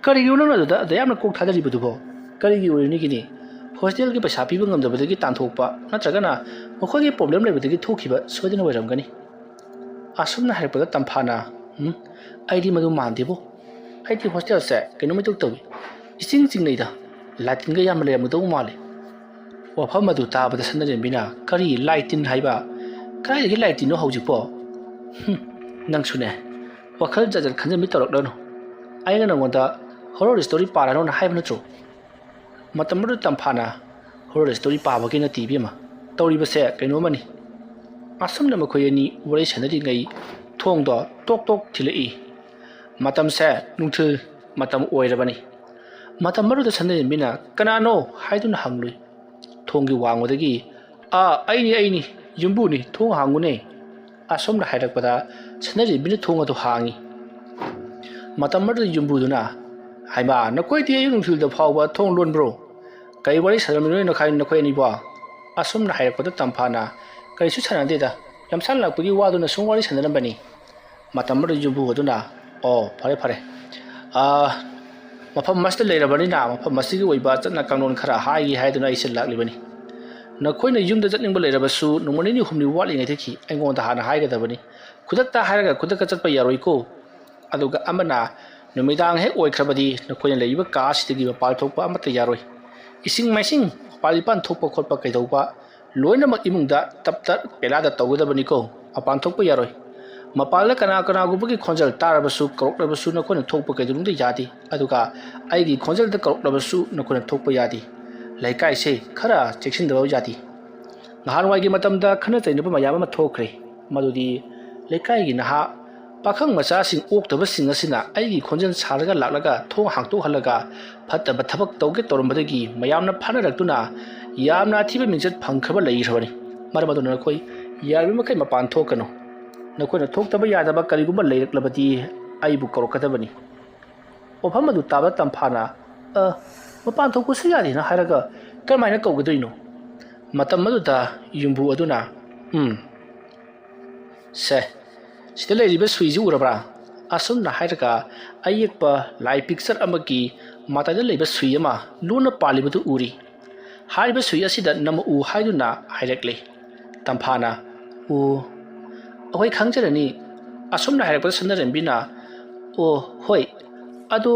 "ꯀꯔꯤꯒꯤꯅꯣ ꯅꯪꯅ ꯑꯗꯨꯗ ꯑꯗꯨ ꯌꯥꯝꯅ ꯀꯣꯛ ꯊꯥꯗꯔꯤꯕꯗꯨꯕꯣ? ꯀꯔꯤꯒꯤ ꯑꯣꯏꯔꯤꯅꯤꯒꯤꯅꯤ? ꯍꯣꯁꯇꯦꯜꯒꯤ ꯄꯩꯁꯥ ꯄꯤꯕ ꯉꯝꯗꯕꯗꯒꯤ ꯇꯥꯟꯊꯣꯛꯄ ꯅꯠꯇ꯭ꯔꯒꯅ ꯃꯈꯣꯏꯒꯤ ꯄ꯭ꯔꯣꯕ꯭ꯂꯦꯝ ꯂꯩꯕꯗꯒꯤ ꯊꯣꯛꯈꯤꯕ ꯁꯣꯏꯗꯅ ꯑꯣꯏꯔꯝꯒꯅꯤ"꯫ ꯑꯁꯨꯝꯅ ꯍꯥꯏꯔꯛꯄꯗ ꯇꯝꯐꯥꯅ, "ꯎꯝ, ꯑꯩꯗꯤ ꯃꯗꯨ ꯃꯥꯟꯗꯦꯕꯣ꯫ ꯑꯩꯗꯤ ꯍꯣꯁꯇꯦꯜꯁꯦ ꯀꯩꯅꯣꯝ ꯏꯇꯧ ꯇꯧꯏ꯫ ꯏꯆꯤꯡ ꯆꯤꯡꯅꯩꯗ꯫ ꯂꯥꯏꯇꯤꯟꯒ ꯌꯥꯝꯅ ꯂꯩꯔꯝꯒꯗꯧ ꯃꯥꯜꯂꯤ"꯫ ꯋꯥꯐꯝ ꯑꯗꯨ ꯇꯥꯕꯗ ꯁꯅꯔꯦꯝꯕꯤꯅ, "ꯀꯔꯤ ꯂꯥꯏꯇꯤꯟ ꯍꯥꯏꯕ? ꯀꯗꯥꯏꯗꯒꯤ ꯂꯥꯏꯇꯤꯟꯅꯣ ꯍꯧꯖꯤꯛꯄꯣ? "ꯍꯨꯝ, ꯅꯪꯁꯨꯅꯦ, ꯋꯥꯈꯜ ꯖꯥꯠ ꯖꯥꯠ ꯈꯟꯖꯟꯕꯤ ꯇꯧꯔꯛꯂꯅꯨ꯫ ꯑꯩꯅ ꯅꯪꯉꯣꯟꯗ ꯍꯣꯔꯣꯔ ꯁ꯭ꯇꯣꯔꯤ ꯄꯥꯔꯅꯣꯅ ꯍꯥꯏꯕ ꯅꯠꯇ꯭ꯔꯣ?" ꯃꯇꯝ ꯑꯗꯨꯗ ꯇꯝꯐꯥꯅ ꯍꯣꯔꯣꯔ ꯁ꯭ꯇꯣꯔꯤ ꯄꯥꯕꯒꯤ ꯅꯠꯇꯦ ꯏꯕꯦꯝꯃ, ꯇꯧꯔꯤꯕꯁꯦ ꯀꯩꯅꯣꯝꯃꯅꯤ꯫ ꯑꯁꯨꯝꯅ ꯃꯈꯣꯏ ꯑꯅꯤ ꯋꯥꯔꯤ ꯁꯥꯟꯅꯔꯤꯉꯩ ꯊꯣꯡꯗꯣ ꯇꯣꯛ ꯇꯣꯛ ꯊꯤꯜꯂꯛꯏ꯫ ꯃꯇꯝꯁꯦ ꯅꯨꯡꯊꯤꯜ ꯃꯇꯝ ꯑꯣꯏꯔꯕꯅꯤ꯫ ꯃꯇꯝ ꯑꯗꯨꯗ ꯁꯅꯥꯔꯦꯝꯕꯤꯅ "ꯀꯅꯥꯅꯣ?" ꯍꯥꯏꯗꯨꯅ ꯍꯪꯂꯨꯏ꯫ ꯊꯣꯡꯒꯤ ꯋꯥꯡꯃꯗꯒꯤ, "ꯑꯥ, ꯑꯩꯅꯤ, ꯑꯩꯅꯤ, ꯌꯨꯝꯕꯨꯅꯤ, ꯊꯣꯡ ꯍꯥꯡꯉꯨꯅꯦ" ꯑꯁꯨꯝꯅ ꯍꯥꯏꯔꯛꯄꯗ ꯁꯅꯥꯔꯦꯝꯕꯤꯅ ꯊꯣꯡ ꯑꯗꯨ ꯍꯥꯡꯉꯤ꯫ ꯃꯇꯝ ꯑꯗꯨꯗ ꯌꯨꯝꯕꯨꯗꯨꯅ, "ꯍꯩꯃꯥ, ꯅꯈꯣꯏꯗꯤ ꯑꯌꯨꯛ ꯅꯨꯡꯊꯤꯜꯗ ꯐꯥꯎꯕ ꯊꯣꯡ ꯂꯣꯟꯕ꯭ꯔꯣ? ꯀꯔꯤ ꯋꯥꯔꯤ ꯁꯥꯟꯅꯔꯝꯃꯤꯅꯣ ꯅꯈꯣꯏ, ꯅꯈꯣꯏ ꯑꯅꯤꯕꯣ?" ꯑꯁꯨꯝꯅ ꯍꯥꯏꯔꯛꯄꯗ ꯇꯝꯐꯥꯅ, "ꯀꯔꯤꯁꯨ ꯁꯥꯟꯅꯗꯦꯗ, ꯂꯝꯁꯥꯟ ꯂꯥꯛꯄꯒꯤ ꯋꯥꯗꯨꯅ ꯁꯨꯝ ꯋꯥꯔꯤ ꯁꯥꯟꯅꯔꯝꯕꯅꯤ"꯫ ꯃꯇꯝ ꯑꯗꯨꯗ ꯌꯨꯝꯕꯨ ꯑꯗꯨꯅ, "ꯑꯣ, ꯐꯔꯦ, ꯐꯔꯦ꯫ ꯑꯥ, ꯃꯐꯝ ꯑꯁꯤꯗ ꯂꯩꯔꯕꯅꯤꯅ ꯃꯐꯝ ꯑꯁꯤꯒꯤ ꯑꯣꯏꯕ ꯆꯠꯅ ꯀꯥꯡꯂꯣꯟ ꯈꯔ ꯍꯥꯏꯒꯦ ꯍꯥꯏꯗꯨꯅ ꯑꯩꯁꯦ ꯂꯥꯛꯂꯤꯕꯅꯤ꯫ ꯅꯈꯣꯏꯅ ꯌꯨꯝꯗ ꯆꯠꯅꯤꯡꯕ ꯂꯩꯔꯕꯁꯨ ꯅꯣꯡꯃ ꯅꯤꯅꯤ ꯍꯨꯝꯅꯤ ꯋꯥꯠꯂꯤꯉꯩꯗꯒꯤ ꯑꯩꯉꯣꯟꯗ ꯍꯥꯟꯅ ꯍꯥꯏꯒꯗꯕꯅꯤ꯫ ꯈꯨꯗꯛꯇ ꯍꯥꯏꯔꯒ ꯈꯨꯗꯛꯇ ꯆꯠꯄ ꯌꯥꯔꯣꯏꯀꯣ꯫ ꯑꯗꯨꯒ ꯑꯃꯅ, ꯅꯨꯃꯤꯗꯥꯡ ꯍꯦꯛ ꯑꯣꯏꯈ꯭ꯔꯕꯗꯤ ꯅꯈꯣꯏꯅ ꯂꯩꯔꯤꯕ ꯀꯥ ꯑꯁꯤꯗꯒꯤ ꯃꯄꯥꯟ ꯊꯣꯛꯄ ꯑꯃꯠꯇ ꯌꯥꯔꯣꯏ꯫ ꯏꯁꯤꯡ ꯃꯥꯏꯁꯤꯡ ꯃꯄꯥꯟ ꯏꯄꯥꯟ ꯊꯣꯛꯄ ꯈꯣꯠꯄ ꯀꯩꯗꯧꯕ ꯂꯣꯏꯅꯃꯛ ꯏꯃꯨꯡꯗ ꯇꯞꯇ ꯄꯦꯂꯥꯗ ꯇꯧꯒꯗꯕꯅꯤꯀꯣ꯫ ꯃꯄꯥꯟ ꯊꯣꯛꯄ ꯌꯥꯔꯣꯏ꯫ ꯃꯄꯥꯟꯗ ꯀꯅꯥ ꯀꯅꯥꯒꯨꯝꯕꯒꯤ ꯈꯣꯟꯖꯦꯜ ꯇꯥꯔꯕꯁꯨ, ꯀꯧꯔꯛꯂꯕꯁꯨ ꯅꯈꯣꯏꯅ ꯊꯣꯛꯄ ꯀꯩꯗꯧꯅꯨꯡꯗ ꯌꯥꯗꯦ꯫ ꯑꯗꯨꯒ ꯑꯩꯒꯤ ꯈꯣꯟꯖꯦꯜꯗ ꯀꯧꯔꯛꯂꯕꯁꯨ ꯅꯈꯣꯏꯅ ꯊꯣꯛꯄ ꯌꯥꯗꯦ꯫ ꯂꯩꯀꯥꯏꯁꯦ ꯈꯔ ꯆꯦꯛꯁꯤꯟꯗꯕ ꯌꯥꯗꯦ꯫ ꯅꯍꯥꯟꯋꯥꯏꯒꯤ ꯃꯇꯝꯗ ꯈꯠꯅ ꯆꯩꯅꯕ ꯃꯌꯥꯝ ꯑꯃ ꯊꯣꯛꯈ꯭ꯔꯦ꯫ ꯃꯗꯨꯗꯤ ꯂꯩꯀꯥꯏꯒꯤ ꯅꯍꯥ ꯄꯥꯈꯪ ꯃꯆꯥꯁꯤꯡ ꯑꯣꯛꯇꯕꯁꯤꯡ ꯑꯁꯤꯅ ꯑꯩꯒꯤ ꯈꯣꯟꯖꯦꯜ ꯁꯥꯔꯒ ꯂꯥꯛꯂꯒ ꯊꯣꯡ ꯍꯥꯡꯇꯣꯛꯍꯜꯂꯒ ꯐꯠꯇꯕ ꯊꯕꯛ ꯇꯧꯒꯦ ꯇꯧꯔꯝꯕꯗꯒꯤ ꯃꯌꯥꯝꯅ ꯐꯥꯅꯔꯛꯇꯨꯅ ꯌꯥꯝꯅ ꯑꯊꯤꯕ ꯃꯤꯡꯆꯠ ꯐꯪꯈ꯭ꯔꯕ ꯂꯩꯈ꯭ꯔꯕꯅꯤ꯫ ꯃꯔꯝ ꯑꯗꯨꯅ ꯅꯈꯣꯏ ꯌꯥꯔꯤꯕ ꯃꯈꯩ ꯃꯄꯥꯟ ꯊꯣꯛꯀꯅꯨ꯫ ꯅꯈꯣꯏꯅ ꯊꯣꯛꯇꯕ ꯌꯥꯗꯕ ꯀꯔꯤꯒꯨꯝꯕ ꯂꯩꯔꯛꯂꯕꯗꯤ ꯑꯩꯕꯨ ꯀꯧꯔꯛꯀꯗꯕꯅꯤ꯫ ꯋꯥꯐꯝ ꯑꯗꯨ ꯇꯥꯕ ꯇꯝꯐꯥꯅ, "ꯑ, ꯃꯄꯥꯟ ꯊꯣꯛꯄꯁꯨ ꯌꯥꯗꯦꯅ ꯍꯥꯏꯔꯒ ꯀꯔꯝꯍꯥꯏꯅ ꯀꯧꯒꯗꯣꯏꯅꯣ?" ꯃꯇꯝ ꯑꯗꯨꯗ ꯌꯨꯝꯕꯨ ꯑꯗꯨꯅ, "ꯎꯝ, ꯁꯦ, ꯁꯤꯗ ꯂꯩꯔꯤꯕ ꯁꯨꯏꯁꯤ ꯎꯔꯕ꯭ꯔꯥ?" ꯑꯁꯨꯝꯅ ꯍꯥꯏꯔꯒ ꯑꯌꯦꯛꯄ ꯂꯥꯏ ꯄꯤꯛꯆꯔ ꯑꯃꯒꯤ ꯃꯇꯥꯏꯗ ꯂꯩꯕ ꯁꯨꯏ ꯑꯃ ꯂꯨꯅ ꯄꯥꯜꯂꯤꯕꯗꯨ ꯎꯔꯤ꯫ "ꯍꯥꯏꯔꯤꯕ ꯁꯨꯏ ꯑꯁꯤꯗ ꯅꯝꯃꯛꯎ" ꯍꯥꯏꯗꯨꯅ ꯍꯥꯏꯔꯛꯂꯦ꯫ ꯇꯝꯐꯥꯅ, "ꯑꯣ, ꯑꯩꯈꯣꯏ ꯈꯪꯖꯔꯅꯤ"꯫ ꯑꯁꯨꯝꯅ ꯍꯥꯏꯔꯛꯄꯗ ꯁꯅꯥꯔꯦꯝꯕꯤꯅ, "ꯑꯣ, ꯍꯣꯏ, ꯑꯗꯣ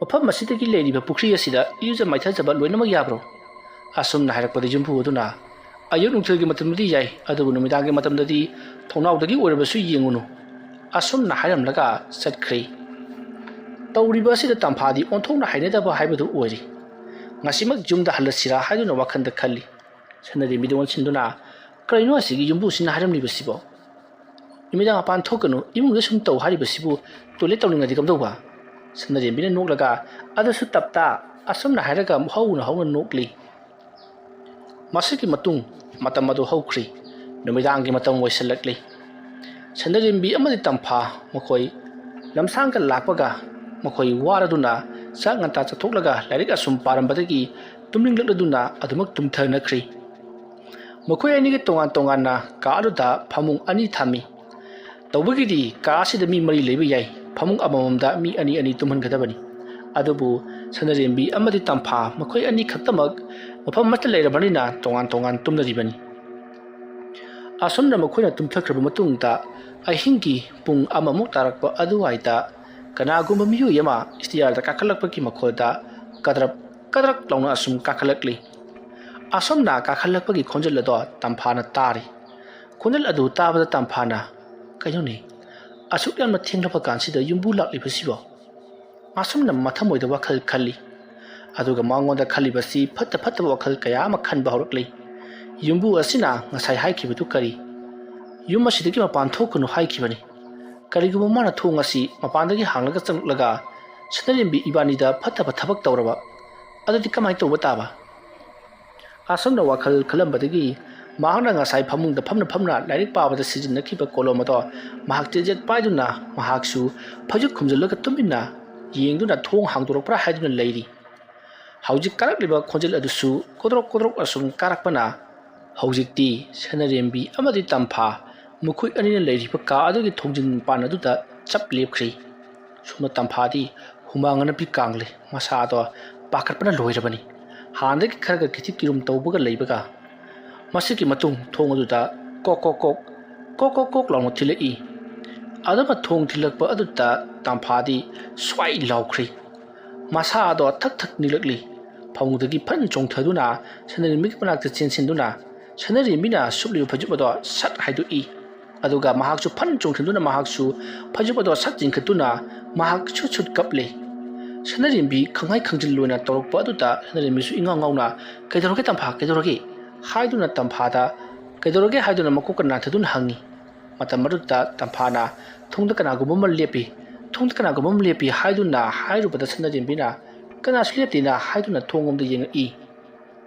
ꯃꯐꯝ ꯑꯁꯤꯗꯒꯤ ꯂꯩꯔꯤꯕ ꯄꯨꯈ꯭ꯔꯤ ꯑꯁꯤꯗ ꯏꯔꯨꯖ ꯃꯥꯏꯊꯖꯕ ꯂꯣꯏꯅꯃꯛ ꯌꯥꯕ꯭ꯔꯣ?" ꯑꯁꯨꯝꯅ ꯍꯥꯏꯔꯛꯄꯗ ꯌꯨꯝꯕꯨ ꯑꯗꯨꯅ, ꯑꯌꯨꯛ ꯅꯨꯡꯊꯤꯜꯒꯤ ꯃꯇꯝꯗꯗꯤ ꯌꯥꯏ, ꯑꯗꯨꯕꯨ ꯅꯨꯃꯤꯗꯥꯡꯒꯤ ꯃꯇꯝꯗꯗꯤ ꯊꯣꯡꯅꯥꯎꯗꯒꯤ ꯑꯣꯏꯔꯕꯁꯨ ꯌꯦꯡꯉꯨꯅꯨ," ꯑꯁꯨꯝꯅ ꯍꯥꯏꯔꯝꯂꯒ ꯆꯠꯈ꯭ꯔꯦ꯫ ꯇꯧꯔꯤꯕ ꯑꯁꯤꯗ ꯇꯝꯐꯥꯗꯤ ꯑꯣꯟꯊꯣꯛꯅ ꯍꯩꯅꯗꯕ ꯍꯥꯏꯕꯗꯨ ꯑꯣꯏꯔꯤ꯫ ꯉꯁꯤꯃꯛ ꯌꯨꯝꯗ ꯍꯜꯂꯁꯤꯔꯥ ꯍꯥꯏꯗꯨꯅ ꯋꯥꯈꯜꯗ ꯈꯜꯂꯤ꯫ ꯁꯅꯔꯦꯝꯕꯤꯗ ꯑꯣꯟꯁꯤꯟꯗꯨꯅ, "ꯀꯔꯤꯅꯣ ꯑꯁꯤꯒꯤ ꯌꯨꯝꯕꯨꯁꯤꯅ ꯍꯥꯏꯔꯝꯂꯤꯕꯁꯤꯕꯣ? ꯅꯨꯃꯤꯗꯥꯡ ꯃꯄꯥꯟ ꯊꯣꯛꯀꯅꯨ, ꯏꯃꯨꯡꯗ ꯁꯨꯝ ꯇꯧ ꯍꯥꯏꯔꯤꯕꯁꯤꯕꯨ ꯇꯣꯏꯂꯦꯠ ꯇꯧꯅꯤꯡꯉꯗꯤ ꯀꯝꯗꯧꯕ?" ꯁꯅꯔꯦꯝꯕꯤꯅ ꯅꯣꯛꯂꯒ, "ꯑꯗꯨꯁꯨ ꯇꯞꯇꯥ," ꯑꯁꯨꯝꯅ ꯍꯥꯏꯔꯒ ꯍꯧꯅ ꯍꯧꯅ ꯅꯣꯛꯂꯤ꯫ ꯃꯁꯤꯒꯤ ꯃꯇꯨꯡ ꯃꯇꯝ ꯑꯗꯨ ꯍꯧꯈ꯭ꯔꯤ꯫ ꯅꯨꯃꯤꯗꯥꯡꯒꯤ ꯃꯇꯝ ꯑꯣꯏꯁꯤꯜꯂꯛꯂꯤ꯫ ꯁꯅꯔꯦꯝꯕꯤ ꯑꯃꯗꯤ ꯇꯝꯐꯥ ꯃꯈꯣꯏ ꯂꯝꯁꯥꯡꯒ ꯂꯥꯛꯄꯒ ꯃꯈꯣꯏ ꯋꯥꯔꯗꯨꯅ ꯆꯥꯛ ꯉꯟꯇꯥ ꯆꯥꯊꯣꯛꯂꯒ ꯂꯥꯏꯔꯤꯛ ꯑꯁꯨꯝ ꯄꯥꯔꯝꯕꯗꯒꯤ ꯇꯨꯝꯅꯤꯡꯂꯛꯂꯗꯨꯅ ꯑꯗꯨꯃꯛ ꯇꯨꯝꯊꯅꯈ꯭ꯔꯤ꯫ ꯃꯈꯣꯏ ꯑꯅꯤꯒꯤ ꯇꯣꯉꯥꯟ ꯇꯣꯉꯥꯟꯅ ꯀꯥ ꯑꯗꯨꯗ ꯐꯃꯨꯡ ꯑꯅꯤ ꯊꯝꯃꯤ꯫ ꯇꯧꯕꯒꯤꯗꯤ ꯀꯥ ꯑꯁꯤꯗ ꯃꯤ ꯃꯔꯤ ꯂꯩꯕ ꯌꯥꯏ, ꯐꯃꯨꯡ ꯑꯃꯃꯝꯗ ꯃꯤ ꯑꯅꯤ ꯑꯅꯤ ꯇꯨꯝꯍꯟꯒꯗꯕꯅꯤ꯫ ꯑꯗꯨꯕꯨ ꯁꯅꯔꯦꯝꯕꯤ ꯑꯃꯗꯤ ꯇꯝꯐꯥ ꯃꯈꯣꯏ ꯑꯅꯤ ꯈꯛꯇꯃꯛ ꯃꯐꯝ ꯑꯃꯠꯇ ꯂꯩꯔꯕꯅꯤꯅ ꯇꯣꯉꯥꯟ ꯇꯣꯉꯥꯟ ꯇꯨꯝꯅꯔꯤꯕꯅꯤ꯫ ꯑꯁꯨꯝꯅ ꯃꯈꯣꯏꯅ ꯇꯨꯝꯊꯈ꯭ꯔꯕ ꯃꯇꯨꯡꯗ ꯑꯍꯤꯡꯒꯤ ꯄꯨꯡ ꯑꯃꯃꯨꯛ ꯇꯥꯔꯛꯄ ꯑꯗꯨꯋꯥꯏꯗ ꯀꯅꯥꯒꯨꯝꯕ ꯃꯤꯑꯣꯏ ꯑꯃ ꯁ꯭ꯇꯤꯌꯥꯔꯗ ꯀꯥꯈꯠꯂꯛꯄꯒꯤ ꯃꯈꯣꯜꯗ ꯀꯗ꯭ꯔꯞ ꯀꯗ꯭ꯔꯛ ꯂꯥꯎꯅ ꯑꯁꯨꯝ ꯀꯥꯈꯠꯂꯛꯂꯤ꯫ ꯑꯁꯨꯝꯅ ꯀꯥꯈꯠꯂꯛꯄꯒꯤ ꯈꯣꯟꯖꯦꯜ ꯑꯗꯣ ꯇꯝꯐꯥꯅ ꯇꯥꯔꯤ꯫ ꯈꯣꯟꯖꯦꯜ ꯑꯗꯨ ꯇꯥꯕꯗ ꯇꯝꯐꯥꯅ, "ꯀꯩꯅꯣꯅꯦ, ꯑꯁꯨꯛ ꯌꯥꯝꯅ ꯊꯦꯡꯂꯕ ꯀꯥꯟꯁꯤꯗ ꯌꯨꯝꯕꯨ ꯂꯥꯛꯂꯤꯕꯁꯤꯕꯣ?" ꯑꯁꯨꯝꯅ ꯃꯊꯃꯣꯏꯗ ꯋꯥꯈꯜ ꯈꯜꯂꯤ꯫ ꯑꯗꯨꯒ ꯃꯉꯣꯟꯗ ꯈꯜꯂꯤꯕꯁꯤ ꯐꯠꯇ ꯐꯠꯇꯕ ꯋꯥꯈꯜ ꯀꯌꯥ ꯑꯃ ꯈꯟꯕ ꯍꯧꯔꯛꯂꯤ꯫ ꯌꯨꯝꯕꯨ ꯑꯁꯤꯅ ꯉꯁꯥꯏ ꯍꯥꯏꯈꯤꯕꯗꯨ ꯀꯔꯤ? ꯌꯨꯝ ꯑꯁꯤꯗꯒꯤ ꯃꯄꯥꯟ ꯊꯣꯛꯀꯅꯨ ꯍꯥꯏꯈꯤꯕꯅꯤ꯫ ꯀꯔꯤꯒꯨꯝꯕ ꯃꯥꯅ ꯊꯣꯡ ꯑꯁꯤ ꯃꯄꯥꯟꯗꯒꯤ ꯍꯥꯡꯂꯒ ꯆꯪꯂꯛꯂꯒ ꯁꯅꯔꯦꯝꯕꯤ ꯏꯕꯥꯅꯤꯗ ꯐꯠꯇꯕ ꯊꯕꯛ ꯇꯧꯔꯕ, ꯑꯗꯨꯗꯤ ꯀꯃꯥꯏꯅ ꯇꯧꯕ ꯇꯥꯕ? ꯑꯁꯨꯝꯅ ꯋꯥꯈꯜ ꯈꯜꯂꯝꯕꯗꯒꯤ ꯃꯍꯥꯛꯅ ꯉꯁꯥꯏ ꯐꯃꯨꯡꯗ ꯐꯝꯅ ꯐꯝꯅ ꯂꯥꯏꯔꯤꯛ ꯄꯥꯕꯗ ꯁꯤꯖꯤꯟꯅꯈꯤꯕ ꯀꯣꯂꯣꯝ ꯑꯗꯣ ꯃꯍꯥꯛ ꯆꯦꯠ ꯆꯦꯠ ꯄꯥꯏꯗꯨꯅ ꯃꯍꯥꯛꯁꯨ ꯐꯩꯖꯨꯞ ꯈꯨꯝꯖꯤꯜꯂꯒ ꯇꯨꯃꯤꯟꯅ ꯌꯦꯡꯗꯨꯅ ꯊꯣꯡ ꯍꯥꯡꯗꯣꯔꯛꯄ꯭ꯔꯥ ꯍꯥꯏꯗꯨꯅ ꯂꯩꯔꯤ꯫ ꯍꯧꯖꯤꯛ ꯀꯥꯔꯛꯂꯤꯕ ꯈꯣꯟꯖꯦꯜ ꯑꯗꯨꯁꯨ ꯀꯣꯗ꯭ꯔꯣꯛ ꯀꯣꯗ꯭ꯔꯣꯛ ꯑꯁꯨꯝ ꯀꯥꯔꯛꯄꯅ ꯍꯧꯖꯤꯛꯇꯤ ꯁꯅꯔꯦꯝꯕꯤ ꯑꯃꯗꯤ ꯇꯝꯐꯥ ꯃꯈꯣꯏ ꯑꯅꯤꯅ ꯂꯩꯔꯤꯕ ꯀꯥ ꯑꯗꯨꯒꯤ ꯊꯣꯡꯖꯤꯟ ꯃꯄꯥꯟ ꯑꯗꯨꯗ ꯆꯞ ꯂꯦꯞꯈ꯭ꯔꯤ꯫ ꯁꯣꯝꯗ ꯇꯝꯐꯥꯗꯤ ꯍꯨꯃꯥꯡ ꯑꯅꯞꯄꯤ ꯀꯥꯡꯂꯦ꯫ ꯃꯁꯥꯗꯣ ꯄꯥꯈꯠꯄꯅ ꯂꯣꯏꯔꯕꯅꯤ꯫ ꯍꯥꯟꯅꯗꯒꯤ ꯈꯔꯒ ꯀꯤꯊꯤ ꯀꯤꯔꯨꯝ ꯇꯧꯕꯒ ꯂꯩꯕꯒ꯫ ꯃꯁꯤꯒꯤ ꯃꯇꯨꯡ ꯊꯣꯡ ꯑꯗꯨꯗ ꯀꯣꯛ ꯀꯣꯛ ꯀꯣꯛ, ꯀꯣꯛ ꯀꯣꯛ ꯀꯣꯛ ꯂꯥꯎꯅ ꯊꯤꯜꯂꯛꯏ꯫ ꯑꯗꯨꯒ ꯊꯣꯡ ꯊꯤꯜꯂꯛꯄ ꯑꯗꯨꯗ ꯇꯝꯐꯥꯗꯤ ꯁ꯭ꯋꯥꯏ ꯂꯥꯎꯈ꯭ꯔꯤ꯫ ꯃꯁꯥ ꯑꯗꯣ ꯊꯛ ꯊꯛ ꯅꯤꯛꯂꯛꯂꯤ꯫ ꯐꯃꯨꯡꯗꯒꯤ ꯐꯟ ꯆꯣꯡꯊꯗꯨꯅ ꯁꯅꯔꯦꯝꯕꯤꯒꯤ ꯃꯅꯥꯛꯇ ꯆꯦꯟꯁꯤꯟꯗꯨꯅ ꯁꯅꯔꯦꯝꯕꯤꯅ ꯁꯨꯞꯂꯤꯕ ꯐꯩꯖꯨꯞ ꯑꯗꯣ ꯁꯠ ꯍꯥꯏꯗꯣꯛꯏ꯫ ꯑꯗꯨꯒ ꯃꯍꯥꯛꯁꯨ ꯐꯟ ꯆꯣꯡꯁꯤꯟꯗꯨꯅ ꯃꯍꯥꯛꯁꯨ ꯐꯩꯖꯨꯞ ꯑꯗꯣ ꯁꯠ ꯆꯤꯡꯈꯠꯇꯨꯅ ꯃꯍꯥꯛ ꯁꯨꯠ ꯁꯨꯠ ꯀꯞꯂꯤ꯫ ꯁꯅꯔꯦꯝꯕꯤ ꯈꯪꯍꯥꯏ ꯈꯪꯖꯤꯜꯂꯣꯏꯅ ꯇꯧꯔꯛꯄ ꯑꯗꯨꯗ ꯁꯅꯔꯦꯝꯕꯤꯁꯨ ꯏꯉꯥꯎ ꯉꯥꯎꯅ "ꯀꯩꯗꯧꯔꯒꯦ ꯇꯝꯐꯥ, ꯀꯩꯗꯧꯔꯒꯦ?" ꯍꯥꯏꯗꯨꯅ ꯇꯝꯐꯥꯗ "ꯀꯩꯗꯧꯔꯒꯦ?" ꯍꯥꯏꯗꯨꯅ ꯃꯀꯣꯛꯀ ꯅꯥꯟꯊꯗꯨꯅ ꯍꯪꯉꯤ꯫ ꯃꯇꯝ ꯑꯗꯨꯗ ꯇꯝꯐꯥꯅ "ꯊꯣꯡꯗ ꯀꯅꯥꯒꯨꯝꯕ ꯑꯃ ꯂꯦꯞꯄꯤ, ꯊꯣꯡꯗ ꯀꯅꯥꯒꯨꯝꯕ ꯑꯃ ꯂꯦꯞꯄꯤ" ꯍꯥꯏꯗꯨꯅ ꯍꯥꯏꯔꯨꯕꯗ ꯁꯅꯔꯦꯝꯕꯤꯅ "ꯀꯅꯥꯁꯨ ꯂꯦꯞꯇꯦꯅ" ꯍꯥꯏꯗꯨꯅ ꯊꯣꯡꯂꯣꯝꯗ ꯌꯦꯡꯉꯛꯏ꯫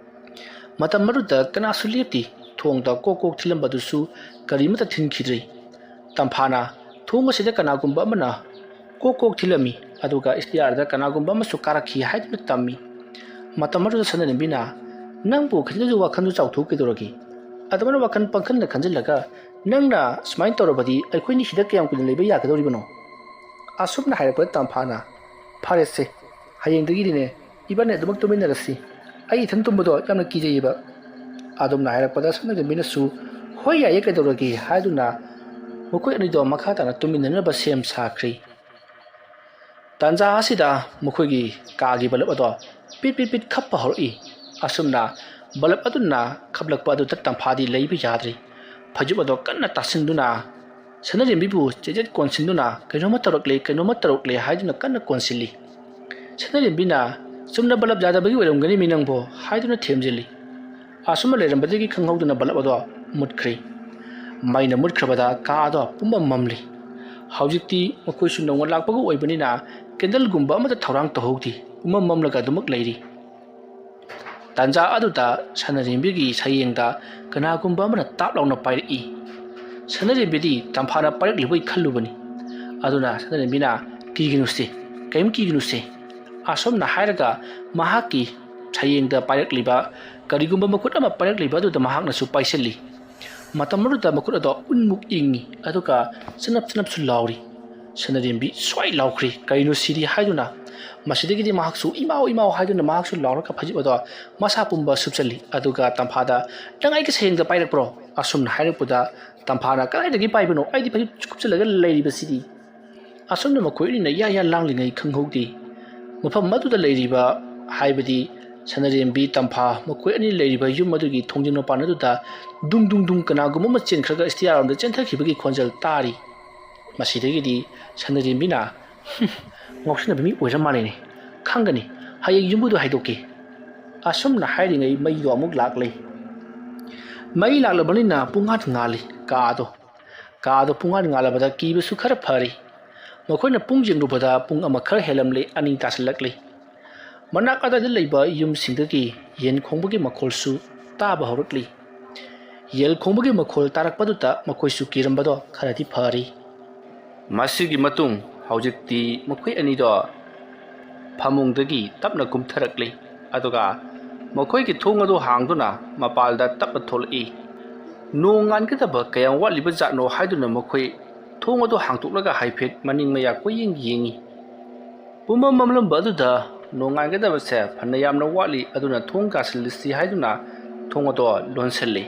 ꯃꯇꯝ ꯑꯗꯨꯗ ꯀꯅꯥꯁꯨ ꯂꯦꯞꯇꯦ꯫ ꯊꯣꯡꯗ ꯀꯣꯛ ꯀꯣꯛ ꯊꯤꯜꯂꯝꯕꯗꯨꯁꯨ ꯀꯔꯤꯃꯠꯇ ꯊꯤꯟꯈꯤꯗ꯭ꯔꯤ꯫ ꯇꯝꯐꯥꯅ "ꯊꯣꯡ ꯑꯁꯤꯗ ꯀꯅꯥꯒꯨꯝꯕ ꯑꯃꯅ ꯀꯣꯛ ꯀꯣꯛ ꯊꯤꯜꯂꯝꯃꯤ, ꯑꯗꯨꯒ ꯁ꯭ꯇꯤꯌꯥꯔꯗ ꯀꯅꯥꯒꯨꯝꯕ ꯑꯃꯁꯨ ꯀꯥꯔꯛꯈꯤ" ꯍꯥꯏꯗꯨꯅ ꯇꯝꯃꯤ꯫ ꯃꯇꯝ ꯑꯗꯨꯗ ꯁꯅꯔꯦꯝꯕꯤꯅ "ꯅꯪꯕꯨ ꯈꯤꯇꯪꯗꯁꯨ ꯋꯥꯈꯜꯗꯨ ꯆꯥꯎꯊꯣꯛꯀꯩꯗꯧꯔꯒꯦ? ꯑꯗꯨꯃꯥꯏꯅ ꯋꯥꯈꯜ ꯄꯪꯈꯟꯗ ꯈꯟꯖꯤꯜꯂꯒ ꯅꯪꯅ ꯁꯨꯃꯥꯏꯅ ꯇꯧꯔꯕꯗꯤ ꯑꯩꯈꯣꯏꯅꯤ ꯁꯤꯗ ꯀꯌꯥꯝ ꯀꯨꯏꯅ ꯂꯩꯕ ꯌꯥꯒꯗꯧꯔꯤꯕꯅꯣ?" ꯑꯁꯨꯝꯅ ꯍꯥꯏꯔꯛꯄꯗ ꯇꯝꯐꯥꯅ "ꯐꯔꯦꯁꯦ, ꯍꯌꯦꯡꯗꯒꯤꯗꯤꯅꯦ ꯏꯕꯥꯅꯤ ꯑꯗꯨꯃꯛ ꯇꯨꯃꯤꯟꯅꯔꯁꯤ꯫ ꯑꯩ ꯏꯊꯟ ꯇꯨꯝꯕꯗꯣ ꯌꯥꯝꯅ ꯀꯤꯖꯩꯌꯦꯕ"꯫ ꯑꯗꯨꯝꯅ ꯍꯥꯏꯔꯛꯄꯗ ꯁꯅꯔꯦꯝꯕꯤꯅꯁꯨ "ꯍꯣꯏ ꯌꯥꯏꯌꯦ, ꯀꯩꯗꯧꯔꯒꯦ" ꯍꯥꯏꯗꯨꯅ ꯃꯈꯣꯏ ꯑꯅꯤꯗꯣ ꯃꯈꯥ ꯇꯥꯅ ꯇꯨꯃꯤꯟꯅꯅꯕ ꯁꯦꯝ ꯁꯥꯈ꯭ꯔꯤ꯫ ꯇꯥꯟꯖꯥ ꯑꯁꯤꯗ ꯃꯈꯣꯏꯒꯤ ꯀꯥꯒꯤ ꯕꯂꯞ ꯑꯗꯣ ꯄꯤꯠ ꯄꯤꯠ ꯄꯤꯠ ꯈꯞꯄ ꯍꯧꯔꯛꯏ꯫ ꯑꯁꯨꯝꯅ ꯕꯂꯞ ꯑꯗꯨꯅ ꯈꯞꯂꯛꯄ ꯑꯗꯨꯗ ꯇꯝꯐꯥꯗꯤ ꯂꯩꯕ ꯌꯥꯗ꯭ꯔꯤ꯫ ꯐꯩꯖꯨꯞ ꯑꯗꯣ ꯀꯟꯅ ꯇꯥꯁꯤꯟꯗꯨꯅ ꯁꯅꯔꯦꯝꯕꯤꯕꯨ ꯆꯦꯖꯦꯠ ꯀꯣꯟꯁꯤꯟꯗꯨꯅ "ꯀꯩꯅꯣꯝꯃ ꯇꯧꯔꯛꯂꯦ, ꯀꯩꯅꯣꯝꯃ ꯇꯧꯔꯛꯂꯦ" ꯍꯥꯏꯗꯨꯅ ꯀꯟꯅ ꯀꯣꯟꯁꯤꯜꯂꯤ꯫ ꯁꯅꯔꯦꯝꯕꯤꯅ "ꯆꯨꯝꯅ ꯕꯂꯞ ꯌꯥꯗꯕꯒꯤ ꯑꯣꯏꯔꯝꯒꯅꯤ ꯃꯤ ꯅꯪꯕꯣ" ꯍꯥꯏꯗꯨꯅ ꯊꯦꯝꯖꯤꯜꯂꯤ꯫ ꯑꯁꯨꯝꯅ ꯂꯩꯔꯝꯕꯗꯒꯤ ꯈꯪꯍꯧꯗꯅ ꯕꯂꯞ ꯑꯗꯣ ꯃꯨꯠꯈ꯭ꯔꯦ꯫ ꯃꯩꯅ ꯃꯨꯠꯈ꯭ꯔꯕꯗ ꯀꯥ ꯑꯗꯣ ꯄꯨꯝꯃꯝ ꯃꯝꯂꯤ꯫ ꯍꯧꯖꯤꯛꯇꯤ ꯃꯈꯣꯏꯁꯨ ꯅꯧꯅ ꯂꯥꯛꯄꯒ ꯑꯣꯏꯕꯅꯤꯅ ꯀꯦꯟꯗꯜꯒꯨꯝꯕ ꯑꯃꯠꯇ ꯊꯧꯔꯥꯡ ꯇꯧꯍꯧꯗꯦ꯫ ꯄꯨꯝꯃꯝ ꯃꯝꯂꯒ ꯑꯗꯨꯃꯛ ꯂꯩꯔꯤ꯫ ꯇꯥꯟꯖꯥ ꯑꯗꯨꯗ ꯁꯅꯔꯦꯝꯕꯤꯒꯤ ꯁꯌꯦꯡꯗ ꯀꯅꯥꯒꯨꯝꯕ ꯑꯃꯅ ꯇꯥꯞ ꯂꯥꯎꯅ ꯄꯥꯏꯔꯛꯏ꯫ ꯁꯅꯔꯦꯝꯕꯤꯗꯤ ꯇꯝꯐꯥꯅ ꯄꯥꯏꯔꯛꯂꯤꯕꯣꯏ ꯈꯜꯂꯨꯕꯅꯤ꯫ ꯑꯗꯨꯅ ꯁꯅꯔꯦꯝꯕꯤꯅ "ꯀꯤꯒꯅꯨꯁꯦ, ꯀꯔꯤꯝ ꯀꯤꯒꯅꯨꯁꯦ" ꯑꯁꯨꯝꯅ ꯍꯥꯏꯔꯒ ꯃꯍꯥꯛꯀꯤ ꯁꯌꯦꯡꯗ ꯄꯥꯏꯔꯛꯂꯤꯕ ꯀꯔꯤꯒꯨꯝꯕ ꯃꯈꯨꯠ ꯑꯃ ꯄꯥꯏꯔꯛꯂꯤꯕ ꯑꯗꯨꯗ ꯃꯍꯥꯛꯅꯁꯨ ꯄꯥꯏꯁꯤꯜꯂꯤ꯫ ꯃꯇꯝ ꯑꯗꯨꯗ ꯃꯈꯨꯠ ꯑꯗꯣ ꯎꯟꯃꯨꯛ ꯏꯪꯉꯤ, ꯑꯗꯨꯒ ꯆꯅꯞ ꯆꯅꯞꯁꯨ ꯂꯥꯎꯔꯤ꯫ ꯁꯅꯔꯦꯝꯕꯤ ꯁ꯭ꯋꯥꯏ ꯂꯥꯎꯈ꯭ꯔꯤ, "ꯀꯩꯅꯣ ꯁꯤꯗꯤ?" ꯍꯥꯏꯗꯨꯅ꯫ ꯃꯁꯤꯗꯒꯤꯗꯤ ꯃꯍꯥꯛꯁꯨ "ꯏꯃꯥꯎ, ꯏꯃꯥꯎ" ꯍꯥꯏꯗꯨꯅ ꯃꯍꯥꯛꯁꯨ ꯂꯥꯎꯔꯒ ꯐꯩꯖꯨꯞ ꯑꯗꯣ ꯃꯁꯥ ꯄꯨꯝꯕ ꯁꯨꯞꯆꯜꯂꯤ꯫ ꯑꯗꯨꯒ ꯇꯝꯐꯥꯗ "ꯅꯪ ꯑꯩꯒꯤ ꯁꯌꯦꯡꯗ ꯄꯥꯏꯔꯛꯄ꯭ꯔꯣ?" ꯑꯁꯨꯝꯅ ꯍꯥꯏꯔꯛꯄꯗ ꯇꯝꯐꯥꯅ "ꯀꯗꯥꯏꯗꯒꯤ ꯄꯥꯏꯕꯅꯣ? ꯑꯩꯗꯤ ꯐꯩꯖꯨꯞ ꯀꯨꯞꯆꯜꯂꯒ ꯂꯩꯔꯤꯕꯁꯤꯗꯤ"꯫ ꯑꯁꯨꯝꯅ ꯃꯈꯣꯏ ꯑꯅꯤꯅ ꯌꯥ ꯌꯥ ꯂꯥꯡꯂꯤꯉꯩ ꯈꯪꯍꯧꯗꯦ꯫ ꯃꯐꯝ ꯑꯗꯨꯗ ꯂꯩꯔꯤꯕ, ꯍꯥꯏꯕꯗꯤ ꯁꯅꯔꯦꯝꯕꯤ, ꯇꯝꯐꯥ ꯃꯈꯣꯏ ꯑꯅꯤ ꯂꯩꯔꯤꯕ ꯌꯨꯝ ꯑꯗꯨꯒꯤ ꯊꯣꯡꯖꯤꯟ ꯃꯄꯥꯟ ꯑꯗꯨꯗ ꯗꯨꯡ ꯗꯨꯡ ꯗꯨꯡ ꯀꯅꯥꯒꯨꯝꯕ ꯑꯃ ꯆꯦꯟꯈ꯭ꯔꯒ ꯏꯁꯇꯤꯌꯥꯔꯣꯝꯗ ꯆꯦꯟꯊꯈꯤꯕꯒꯤ ꯈꯣꯟꯖꯦꯜ ꯇꯥꯔꯤ꯫ ꯃꯁꯤꯗꯒꯤꯗꯤ ꯁꯅꯔꯦꯝꯕꯤꯅ, "ꯍꯨꯝ, ꯉꯥꯎꯁꯤꯟꯅꯕ ꯃꯤ ꯑꯣꯏꯔ ꯃꯥꯜꯂꯦꯅꯦ꯫ ꯈꯪꯒꯅꯤ, ꯍꯌꯦꯡ ꯌꯨꯝꯕꯨꯗꯣ ꯍꯥꯏꯗꯣꯛꯀꯦ"꯫ ꯑꯁꯨꯝꯅ ꯍꯥꯏꯔꯤꯉꯩ ꯃꯩꯗꯣ ꯑꯃꯨꯛ ꯂꯥꯛꯂꯦ꯫ ꯃꯩ ꯂꯥꯛꯂꯕꯅꯤꯅ ꯄꯨꯡꯉꯥꯟ ꯉꯥꯜꯂꯤ ꯀꯥꯗꯣ꯫ ꯀꯥꯗꯣ ꯄꯨꯡꯉꯥꯟ ꯉꯥꯜꯂꯕꯗ ꯀꯤꯕꯁꯨ ꯈꯔ ꯐꯔꯤ꯫ ꯃꯈꯣꯏꯅ ꯄꯨꯡ ꯌꯦꯡꯂꯨꯕꯗ ꯄꯨꯡ ꯑꯃ ꯈꯔ ꯍꯦꯜꯂꯝꯂꯦ, ꯑꯅꯤ ꯇꯥꯁꯤꯜꯂꯛꯂꯤ꯫ ꯃꯅꯥꯛ ꯑꯗꯥꯏꯗ ꯂꯩꯕ ꯌꯨꯝꯁꯤꯡꯗꯒꯤ ꯌꯦꯟ ꯈꯣꯡꯕꯒꯤ ꯃꯈꯣꯜꯁꯨ ꯇꯥꯕ ꯍꯧꯔꯛꯂꯤ꯫ ꯌꯦꯟ ꯈꯣꯡꯕꯒꯤ ꯃꯈꯣꯜ ꯇꯥꯔꯛꯄꯗꯨꯗ ꯃꯈꯣꯏꯁꯨ ꯀꯤꯔꯝꯕꯗꯣ ꯈꯔꯗꯤ ꯐꯔꯤ꯫ ꯃꯁꯤꯒꯤ ꯃꯇꯨꯡ ꯍꯧꯖꯤꯛꯇꯤ ꯃꯈꯣꯏ ꯑꯅꯤꯗꯣ ꯐꯃꯨꯡꯗꯒꯤ ꯇꯞꯅ ꯀꯨꯝꯊꯔꯛꯂꯤ, ꯑꯗꯨꯒ ꯃꯈꯣꯏꯒꯤ ꯊꯣꯡ ꯑꯗꯨ ꯍꯥꯡꯗꯨꯅ ꯃꯄꯥꯜꯗ ꯇꯞꯅ ꯊꯣꯛꯂꯛꯏ꯫ ꯅꯣꯡ ꯉꯥꯟꯒꯗꯕ ꯀꯌꯥꯝ ꯋꯥꯠꯂꯤꯕ ꯖꯥꯠꯅꯣ ꯍꯥꯏꯗꯨꯅ ꯃꯈꯣꯏ ꯊꯣꯡ ꯑꯗꯨ ꯍꯥꯡꯗꯣꯛꯂꯒ ꯍꯥꯏꯐꯦꯠ ꯃꯅꯤꯡ ꯃꯌꯥ ꯀꯣꯏꯌꯦꯡ ꯌꯦꯡꯏ꯫ ꯄꯨꯝꯃꯝ ꯃꯝꯂꯝꯕ ꯑꯗꯨꯗ ꯅꯣꯡꯉꯥꯟꯒꯗꯕꯁꯦ ꯐꯅ ꯌꯥꯝꯅ ꯋꯥꯠꯂꯤ, ꯑꯗꯨꯅ ꯊꯣꯡ ꯀꯥꯁꯤꯜꯂꯁꯤ ꯍꯥꯏꯗꯨꯅ ꯊꯣꯡ ꯑꯗꯣ ꯂꯣꯟꯁꯤꯜꯂꯤ꯫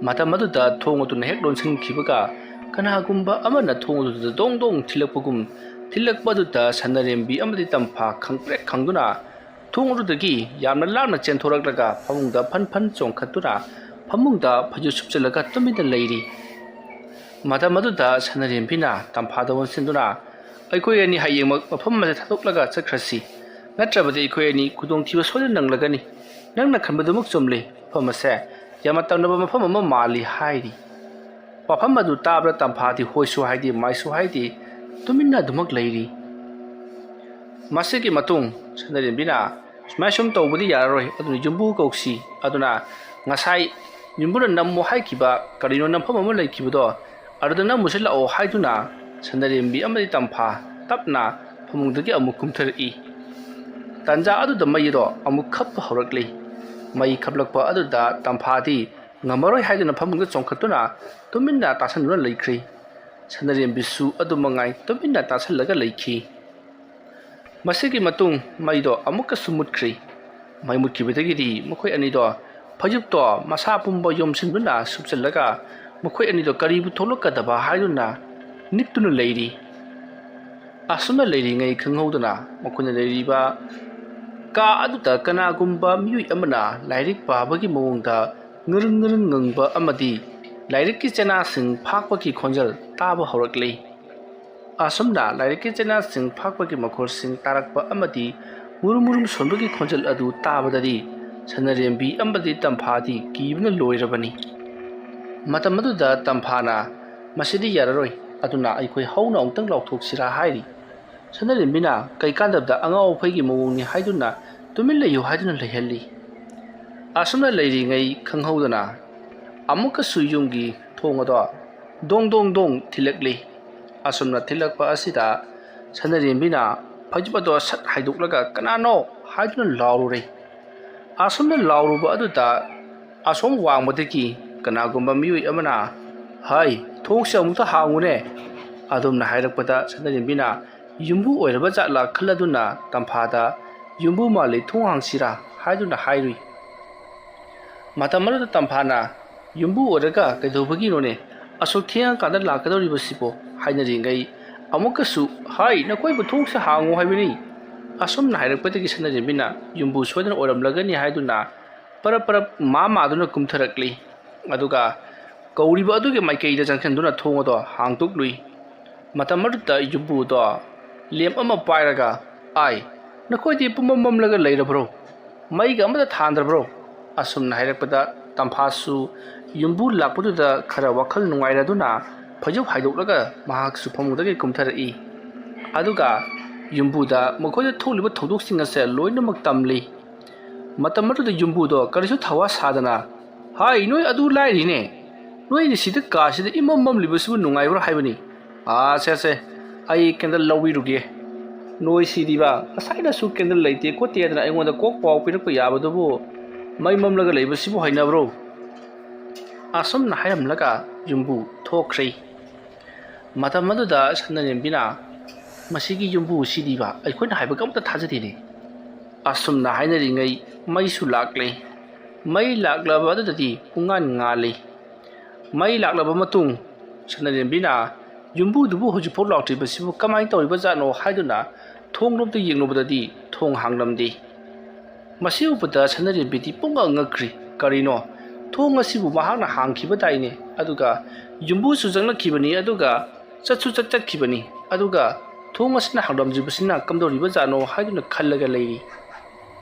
ꯃꯇꯝ ꯑꯗꯨꯗ ꯊꯣꯡ ꯑꯗꯨꯅ ꯍꯦꯛ ꯂꯣꯟꯁꯤꯟꯈꯤꯕꯒ ꯀꯅꯥꯒꯨꯝꯕ ꯑꯃꯅ ꯊꯣꯡ ꯑꯗꯨꯗ ꯗꯣꯡ ꯗꯣꯡ ꯊꯤꯜꯂꯛꯄꯒꯨꯝ ꯊꯤꯜꯂꯛꯄ ꯑꯗꯨꯗ ꯁꯅꯔꯦꯝꯕꯤ ꯑꯃꯗꯤ ꯇꯝꯐꯥ ꯈꯪꯄ꯭ꯔꯦꯛ ꯈꯪꯗꯨꯅ ꯊꯣꯡ ꯑꯗꯨꯗꯒꯤ ꯌꯥꯝꯅ ꯂꯥꯞꯅ ꯆꯦꯟꯊꯣꯔꯛꯂꯒ ꯐꯃꯨꯡꯗ ꯐꯟ ꯐꯟ ꯆꯣꯡꯈꯠꯇꯨꯅ ꯐꯃꯨꯡꯗ ꯐꯩꯖꯨꯞ ꯁꯨꯞꯆꯜꯂꯒ ꯇꯨꯃꯤꯟꯅ ꯂꯩꯔꯤ꯫ ꯃꯇꯝ ꯑꯗꯨꯗ ꯁꯅꯔꯦꯝꯕꯤꯅ ꯇꯝꯐꯥꯗ ꯑꯣꯟꯁꯤꯟꯗꯨꯅ, "ꯑꯩꯈꯣꯏ ꯑꯅꯤ ꯍꯌꯦꯡꯃꯛ ꯃꯐꯝ ꯑꯁꯤ ꯊꯥꯗꯣꯛꯂꯒ ꯆꯠꯈ꯭ꯔꯁꯤ, ꯅꯠꯇ꯭ꯔꯕꯗꯤ ꯑꯩꯈꯣꯏ ꯑꯅꯤ ꯈꯨꯗꯣꯡꯊꯤꯕ ꯁꯣꯏꯗꯅ ꯅꯪꯂꯒꯅꯤ꯫ ꯅꯪꯅ ꯈꯟꯕꯗꯨꯃꯛ ꯆꯨꯝꯂꯤ, ꯃꯐꯝ ꯑꯁꯦ ꯌꯥꯝꯅ ꯇꯝꯅꯕ ꯃꯐꯝ ꯑꯃ ꯃꯥꯜꯂꯤ" ꯍꯥꯏꯔꯤ꯫ ꯋꯥꯐꯝ ꯑꯗꯨ ꯇꯥꯕꯗ ꯇꯝꯐꯥꯗꯤ ꯍꯣꯏꯁꯨ ꯍꯥꯏꯗꯦ, ꯃꯥꯏꯁꯨ ꯍꯥꯏꯗꯦ, ꯇꯨꯃꯤꯟꯅ ꯑꯗꯨꯃꯛ ꯂꯩꯔꯤ꯫ ꯃꯁꯤꯒꯤ ꯃꯇꯨꯡ ꯁꯅꯔꯦꯝꯕꯤꯅ, "ꯁꯨꯃꯥꯏ ꯁꯨꯝ ꯇꯧꯕꯗꯤ ꯌꯥꯔꯔꯣꯏ, ꯑꯗꯨꯅ ꯌꯨꯝꯕꯨ ꯀꯧꯁꯤ, ꯑꯗꯨꯅ ꯉꯁꯥꯏ ꯌꯨꯝꯕꯨꯅ ꯅꯝꯃꯨ ꯍꯥꯏꯈꯤꯕ ꯀꯔꯤꯅꯣ ꯅꯝꯐꯝ ꯑꯃ ꯂꯩꯈꯤꯕꯗꯣ, ꯑꯗꯨꯗ ꯅꯝꯃꯨꯁꯤ ꯂꯥꯛꯑꯣ" ꯍꯥꯏꯗꯨꯅ ꯁꯅꯔꯦꯝꯕꯤ ꯑꯃꯗꯤ ꯇꯝꯐꯥ ꯇꯞꯅ ꯐꯃꯨꯡꯗꯒꯤ ꯑꯃꯨꯛ ꯀꯨꯝꯊꯔꯛꯏ꯫ ꯇꯥꯟꯖꯥ ꯑꯗꯨꯗ ꯃꯩ ꯑꯗꯣ ꯑꯃꯨꯛ ꯈꯞꯄ ꯍꯧꯔꯛꯂꯤ꯫ ꯃꯩ ꯈꯞꯂꯛꯄ ꯑꯗꯨꯗ ꯇꯝꯐꯥꯗꯤ ꯉꯝꯃꯔꯣꯏ ꯍꯥꯏꯗꯨꯅ ꯐꯃꯨꯡꯗ ꯆꯣꯡꯈꯠꯇꯨꯅ ꯇꯨꯃꯤꯟꯅ ꯇꯥꯁꯟꯗꯨꯅ ꯂꯩꯈ꯭ꯔꯤ꯫ ꯁꯅꯔꯦꯝꯕꯤꯁꯨ ꯑꯗꯨ ꯃꯉꯥꯏ ꯇꯨꯃꯤꯟꯅ ꯇꯥꯁꯜꯂꯒ ꯂꯩꯈꯤ꯫ ꯃꯁꯤꯒꯤ ꯃꯇꯨꯡ ꯃꯩꯗꯣ ꯑꯃꯨꯛꯀꯁꯨ ꯃꯨꯠꯈ꯭ꯔꯤ꯫ ꯃꯩ ꯃꯨꯠꯈꯤꯕꯗꯒꯤꯗꯤ ꯃꯈꯣꯏ ꯑꯅꯤꯗꯣ ꯐꯩꯖꯨꯞꯇꯣ ꯃꯁꯥ ꯄꯨꯝꯕ ꯌꯣꯝꯁꯤꯟꯗꯨꯅ ꯁꯨꯞꯆꯜꯂꯒ ꯃꯈꯣꯏ ꯑꯅꯤꯗꯣ ꯀꯔꯤꯕꯨ ꯊꯣꯛꯂꯛꯀꯗꯕ ꯍꯥꯏꯗꯨꯅ ꯅꯤꯛꯇꯨꯅ ꯂꯩꯔꯤ꯫ ꯑꯁꯨꯝꯅ ꯂꯩꯔꯤꯉꯩ ꯈꯪꯍꯧꯗꯅ ꯃꯈꯣꯏꯅ ꯂꯩꯔꯤꯕ ꯀꯥ ꯑꯗꯨꯗ ꯀꯅꯥꯒꯨꯝꯕ ꯃꯤꯑꯣꯏ ꯑꯃꯅ ꯂꯥꯏꯔꯤꯛ ꯄꯥꯕꯒꯤ ꯃꯑꯣꯡꯗ ꯉꯔꯪ ꯉꯔꯪ ꯉꯪꯕ ꯑꯃꯗꯤ ꯂꯥꯏꯔꯤꯛꯀꯤ ꯆꯦꯅꯥꯁꯤꯡ ꯐꯥꯛꯄꯒꯤ ꯈꯣꯟꯖꯦꯜ ꯇꯥꯕ ꯍꯧꯔꯛꯂꯤ꯫ ꯑꯁꯨꯝꯅ ꯂꯥꯏꯔꯤꯛꯀꯤ ꯆꯦꯅꯥꯁꯤꯡ ꯐꯥꯛꯄꯒꯤ ꯃꯈꯣꯜꯁꯤꯡ ꯇꯥꯔꯛꯄ ꯑꯃꯗꯤ ꯃꯨꯔꯨꯝ ꯃꯨꯔꯨꯝ ꯁꯣꯟꯕꯒꯤ ꯈꯣꯟꯖꯦꯜ ꯑꯗꯨ ꯇꯥꯕꯗꯗꯤ ꯁꯅꯔꯦꯝꯕꯤ ꯑꯃꯗꯤ ꯇꯝꯐꯥꯗꯤ ꯀꯤꯕꯅ ꯂꯣꯏꯔꯕꯅꯤ꯫ ꯃꯇꯝ ꯑꯗꯨꯗ ꯇꯝꯐꯥꯅ, "ꯃꯁꯤꯗꯤ ꯌꯥꯔꯔꯣꯏ, ꯑꯗꯨꯅ ꯑꯩꯈꯣꯏ ꯍꯧꯅ ꯑꯃꯨꯛꯇꯪ ꯂꯥꯎꯊꯣꯛꯁꯤꯔꯥ?" ꯍꯥꯏꯔꯤ꯫ ꯁꯅꯔꯦꯝꯕꯤꯅ, "ꯀꯩꯀꯥꯟꯗꯕꯗ, ꯑꯉꯥꯎ ꯑꯐꯩꯒꯤ ꯃꯑꯣꯡꯅꯤ" ꯍꯥꯏꯗꯨꯅ, "ꯇꯨꯃꯤꯟ ꯂꯩꯌꯨ" ꯍꯥꯏꯗꯨꯅ ꯂꯩꯍꯜꯂꯤ꯫ ꯑꯁꯨꯝꯅ ꯂꯩꯔꯤꯉꯩ ꯈꯪꯍꯧꯗꯅ ꯑꯃꯨꯛꯀꯁꯨ ꯌꯨꯝꯒꯤ ꯊꯣꯡ ꯑꯗꯣ ꯗꯣꯡ ꯗꯣꯡ ꯗꯣꯡ ꯊꯤꯜꯂꯛꯂꯤ꯫ ꯑꯁꯨꯝꯅ ꯊꯤꯜꯂꯛꯄ ꯑꯁꯤꯗ ꯁꯅꯔꯦꯝꯕꯤꯅ ꯐꯩꯖꯨꯞ ꯑꯗꯣ ꯁꯠ ꯍꯥꯏꯗꯣꯛꯂꯒ, "ꯀꯅꯥꯅꯣ?" ꯍꯥꯏꯗꯨꯅ ꯂꯥꯎꯔꯨꯔꯦ꯫ ꯑꯁꯨꯝꯅ ꯂꯥꯎꯔꯨꯕ ꯑꯗꯨꯗ ꯑꯁꯣꯝ ꯋꯥꯡꯃꯗꯒꯤ ꯀꯅꯥꯒꯨꯝꯕ ꯃꯤꯑꯣꯏ ꯑꯃꯅ, "ꯍꯥꯏ, ꯊꯣꯡꯁꯦ ꯑꯃꯨꯛꯇ ꯍꯥꯡꯉꯨꯅꯦ!" ꯑꯗꯨꯝꯅ ꯍꯥꯏꯔꯛꯄꯗ ꯁꯅꯔꯦꯝꯕꯤꯅ ꯌꯨꯝꯕꯨ ꯑꯣꯏꯔꯕ ꯖꯥꯠꯂꯥ ꯈꯜꯂꯗꯨꯅ ꯇꯝꯐꯥꯗ, "ꯌꯨꯝꯕꯨ ꯃꯥꯜꯂꯤ, ꯊꯣꯡ ꯍꯥꯡꯁꯤꯔꯥ?" ꯍꯥꯏꯗꯨꯅ ꯍꯥꯏꯔꯨꯏ꯫ ꯃꯇꯝ ꯑꯗꯨꯗ ꯇꯝꯐꯥꯅ, "ꯌꯨꯝꯕꯨ ꯑꯣꯏꯔꯒ ꯀꯩꯗꯧꯕꯒꯤꯅꯣꯅꯦ ꯑꯁꯨꯛ ꯊꯦꯡꯉꯀꯥꯟꯗ ꯂꯥꯛꯀꯗꯧꯔꯤꯕꯁꯤꯕꯣ?" ꯍꯥꯏꯅꯔꯤꯉꯩ ꯑꯃꯨꯛꯀꯁꯨ, "ꯍꯥꯏ, ꯅꯈꯣꯏꯕꯨ ꯊꯣꯡꯁꯦ ꯍꯥꯡꯉꯨ ꯍꯥꯏꯕꯅꯤ!" ꯑꯁꯨꯝꯅ ꯍꯥꯏꯔꯛꯄꯗꯒꯤ ꯁꯅꯔꯦꯝꯕꯤꯅ ꯌꯨꯝꯕꯨ ꯁꯣꯏꯗꯅ ꯑꯣꯏꯔꯝꯂꯒꯅꯤ ꯍꯥꯏꯗꯨꯅ ꯄꯔꯞ ꯄꯔꯞ ꯃꯥ ꯃꯥꯗꯨꯅ ꯀꯨꯝꯊꯔꯛꯂꯤ꯫ ꯑꯗꯨꯒ ꯀꯧꯔꯤꯕ ꯑꯗꯨꯒꯤ ꯃꯥꯏꯀꯩꯗ ꯆꯪꯁꯤꯟꯗꯨꯅ ꯊꯣꯡ ꯑꯗꯣ ꯍꯥꯡꯗꯣꯛꯂꯨꯏ꯫ ꯃꯇꯝ ꯑꯗꯨꯗ ꯌꯨꯝꯕꯨꯗꯣ ꯂꯦꯝ ꯑꯃ ꯄꯥꯏꯔꯒ, "ꯑꯥꯏ, ꯅꯈꯣꯏꯗꯤ ꯄꯨꯝꯃꯝ ꯃꯝꯂꯒ ꯂꯩꯔꯕ꯭ꯔꯣ? ꯃꯩꯒ ꯑꯃꯇ ꯊꯥꯟꯗ꯭ꯔꯕ꯭ꯔꯣ?" ꯑꯁꯨꯝꯅ ꯍꯥꯏꯔꯛꯄꯗ ꯇꯝꯐꯥꯁꯨ ꯌꯨꯝꯕꯨ ꯂꯥꯛꯄꯗꯨꯗ ꯈꯔ ꯋꯥꯈꯜ ꯅꯨꯡꯉꯥꯏꯔꯗꯨꯅ ꯐꯩꯖꯨꯞ ꯍꯥꯏꯗꯣꯛꯂꯒ ꯃꯍꯥꯛꯁꯨ ꯐꯃꯨꯡꯗꯒꯤ ꯀꯨꯝꯊꯔꯛꯏ꯫ ꯑꯗꯨꯒ ꯌꯨꯝꯕꯨꯗ ꯃꯈꯣꯏꯗ ꯊꯣꯛꯂꯤꯕ ꯊꯧꯗꯣꯛꯁꯤꯡ ꯑꯁꯦ ꯂꯣꯏꯅꯃꯛ ꯇꯝꯂꯤ꯫ ꯃꯇꯝ ꯑꯗꯨꯗ ꯌꯨꯝꯕꯨꯗꯣ ꯀꯔꯤꯁꯨ ꯊꯋꯥ ꯁꯥꯗꯅ, "ꯍꯥꯏ, ꯅꯣꯏ ꯑꯗꯨ ꯂꯥꯏꯔꯤꯅꯦ, ꯅꯣꯏꯅ ꯁꯤꯗ ꯀꯥꯁꯤꯗ ꯏꯃꯝ ꯃꯝꯂꯤꯕꯁꯤꯕꯨ ꯅꯨꯡꯉꯥꯏꯕ꯭ꯔꯥ ꯍꯥꯏꯕꯅꯤ꯫ ꯑꯥ, ꯁꯦ, ꯁꯦ, ꯑꯩ ꯀꯦꯟꯗꯜ ꯂꯧꯕꯤꯔꯨꯒꯦ꯫ ꯅꯣꯏ ꯁꯤꯗꯤꯕ, ꯉꯁꯥꯏꯅꯁꯨ ꯀꯦꯟꯗꯜ ꯂꯩꯇꯦ ꯈꯣꯠꯇꯦ ꯍꯥꯏꯗꯅ ꯑꯩꯉꯣꯟꯗ ꯀꯣꯛ ꯄꯥꯎ ꯄꯤꯔꯛꯄ ꯌꯥꯕꯗꯨꯕꯨ, ꯃꯩ ꯃꯝꯂꯒ ꯂꯩꯕꯁꯤꯕꯨ ꯍꯩꯅꯕ꯭ꯔꯣ?" ꯑꯁꯨꯝꯅ ꯍꯥꯏꯔꯝꯂꯒ ꯌꯨꯝꯕꯨ ꯊꯣꯛꯈ꯭ꯔꯦ꯫ ꯃꯇꯝ ꯑꯗꯨꯗ ꯁꯅꯔꯦꯝꯕꯤꯅ, "ꯃꯁꯤꯒꯤ ꯌꯨꯝꯕꯨꯁꯤꯗꯤꯕ, ꯑꯩꯈꯣꯏꯅ ꯍꯥꯏꯕꯒ ꯑꯝꯇ ꯊꯥꯖꯗꯦꯅꯦ!" ꯑꯁꯨꯝꯅ ꯍꯥꯏꯅꯔꯤꯉꯩ ꯃꯩꯁꯨ ꯂꯥꯛꯂꯦ꯫ ꯃꯩ ꯂꯥꯛꯂꯕ ꯑꯗꯨꯗꯗꯤ ꯄꯨꯡꯉꯥꯟ ꯉꯥꯜꯂꯤ꯫ ꯃꯩ ꯂꯥꯛꯂꯕ ꯃꯇꯨꯡ ꯁꯅꯔꯦꯝꯕꯤꯅ, "ꯌꯨꯝꯕꯨꯗꯨꯕꯨ ꯍꯧꯖꯤꯛꯐꯥꯎ ꯂꯥꯛꯇ꯭ꯔꯤꯕꯁꯤꯕꯨ ꯀꯃꯥꯏꯅ ꯇꯧꯔꯤꯕꯖꯥꯠꯅꯣ?" ꯍꯥꯏꯗꯨꯅ ꯊꯣꯡꯂꯣꯝꯗ ꯌꯦꯡꯂꯨꯕꯗꯗꯤ ꯊꯣꯡ ꯍꯥꯡꯂꯝꯗꯦ꯫ ꯃꯁꯤ ꯎꯕꯗ ꯁꯅꯥꯔꯦꯝꯕꯤꯗꯤ ꯄꯨꯡꯉꯛ ꯉꯛꯈ꯭ꯔꯤ꯫ ꯀꯔꯤꯅꯣ? ꯊꯣꯡ ꯑꯁꯤꯕꯨ ꯃꯍꯥꯛꯅ ꯍꯥꯡꯈꯤꯕꯗꯥꯏꯅꯦ꯫ ꯑꯗꯨꯒ ꯌꯨꯝꯕꯨꯁꯨ ꯆꯪꯂꯛꯈꯤꯕꯅꯤ, ꯑꯗꯨꯒ ꯆꯠꯁꯨ ꯆꯠꯆꯈꯤꯕꯅꯤ꯫ ꯑꯗꯨꯒ ꯊꯣꯡ ꯑꯁꯤꯅ ꯍꯥꯡꯂꯝꯗ꯭ꯔꯤꯕꯁꯤꯅ ꯀꯝꯗꯧꯔꯤꯕꯖꯥꯠꯅꯣ ꯍꯥꯏꯗꯨꯅ ꯈꯜꯂꯒ ꯂꯩꯔꯤ꯫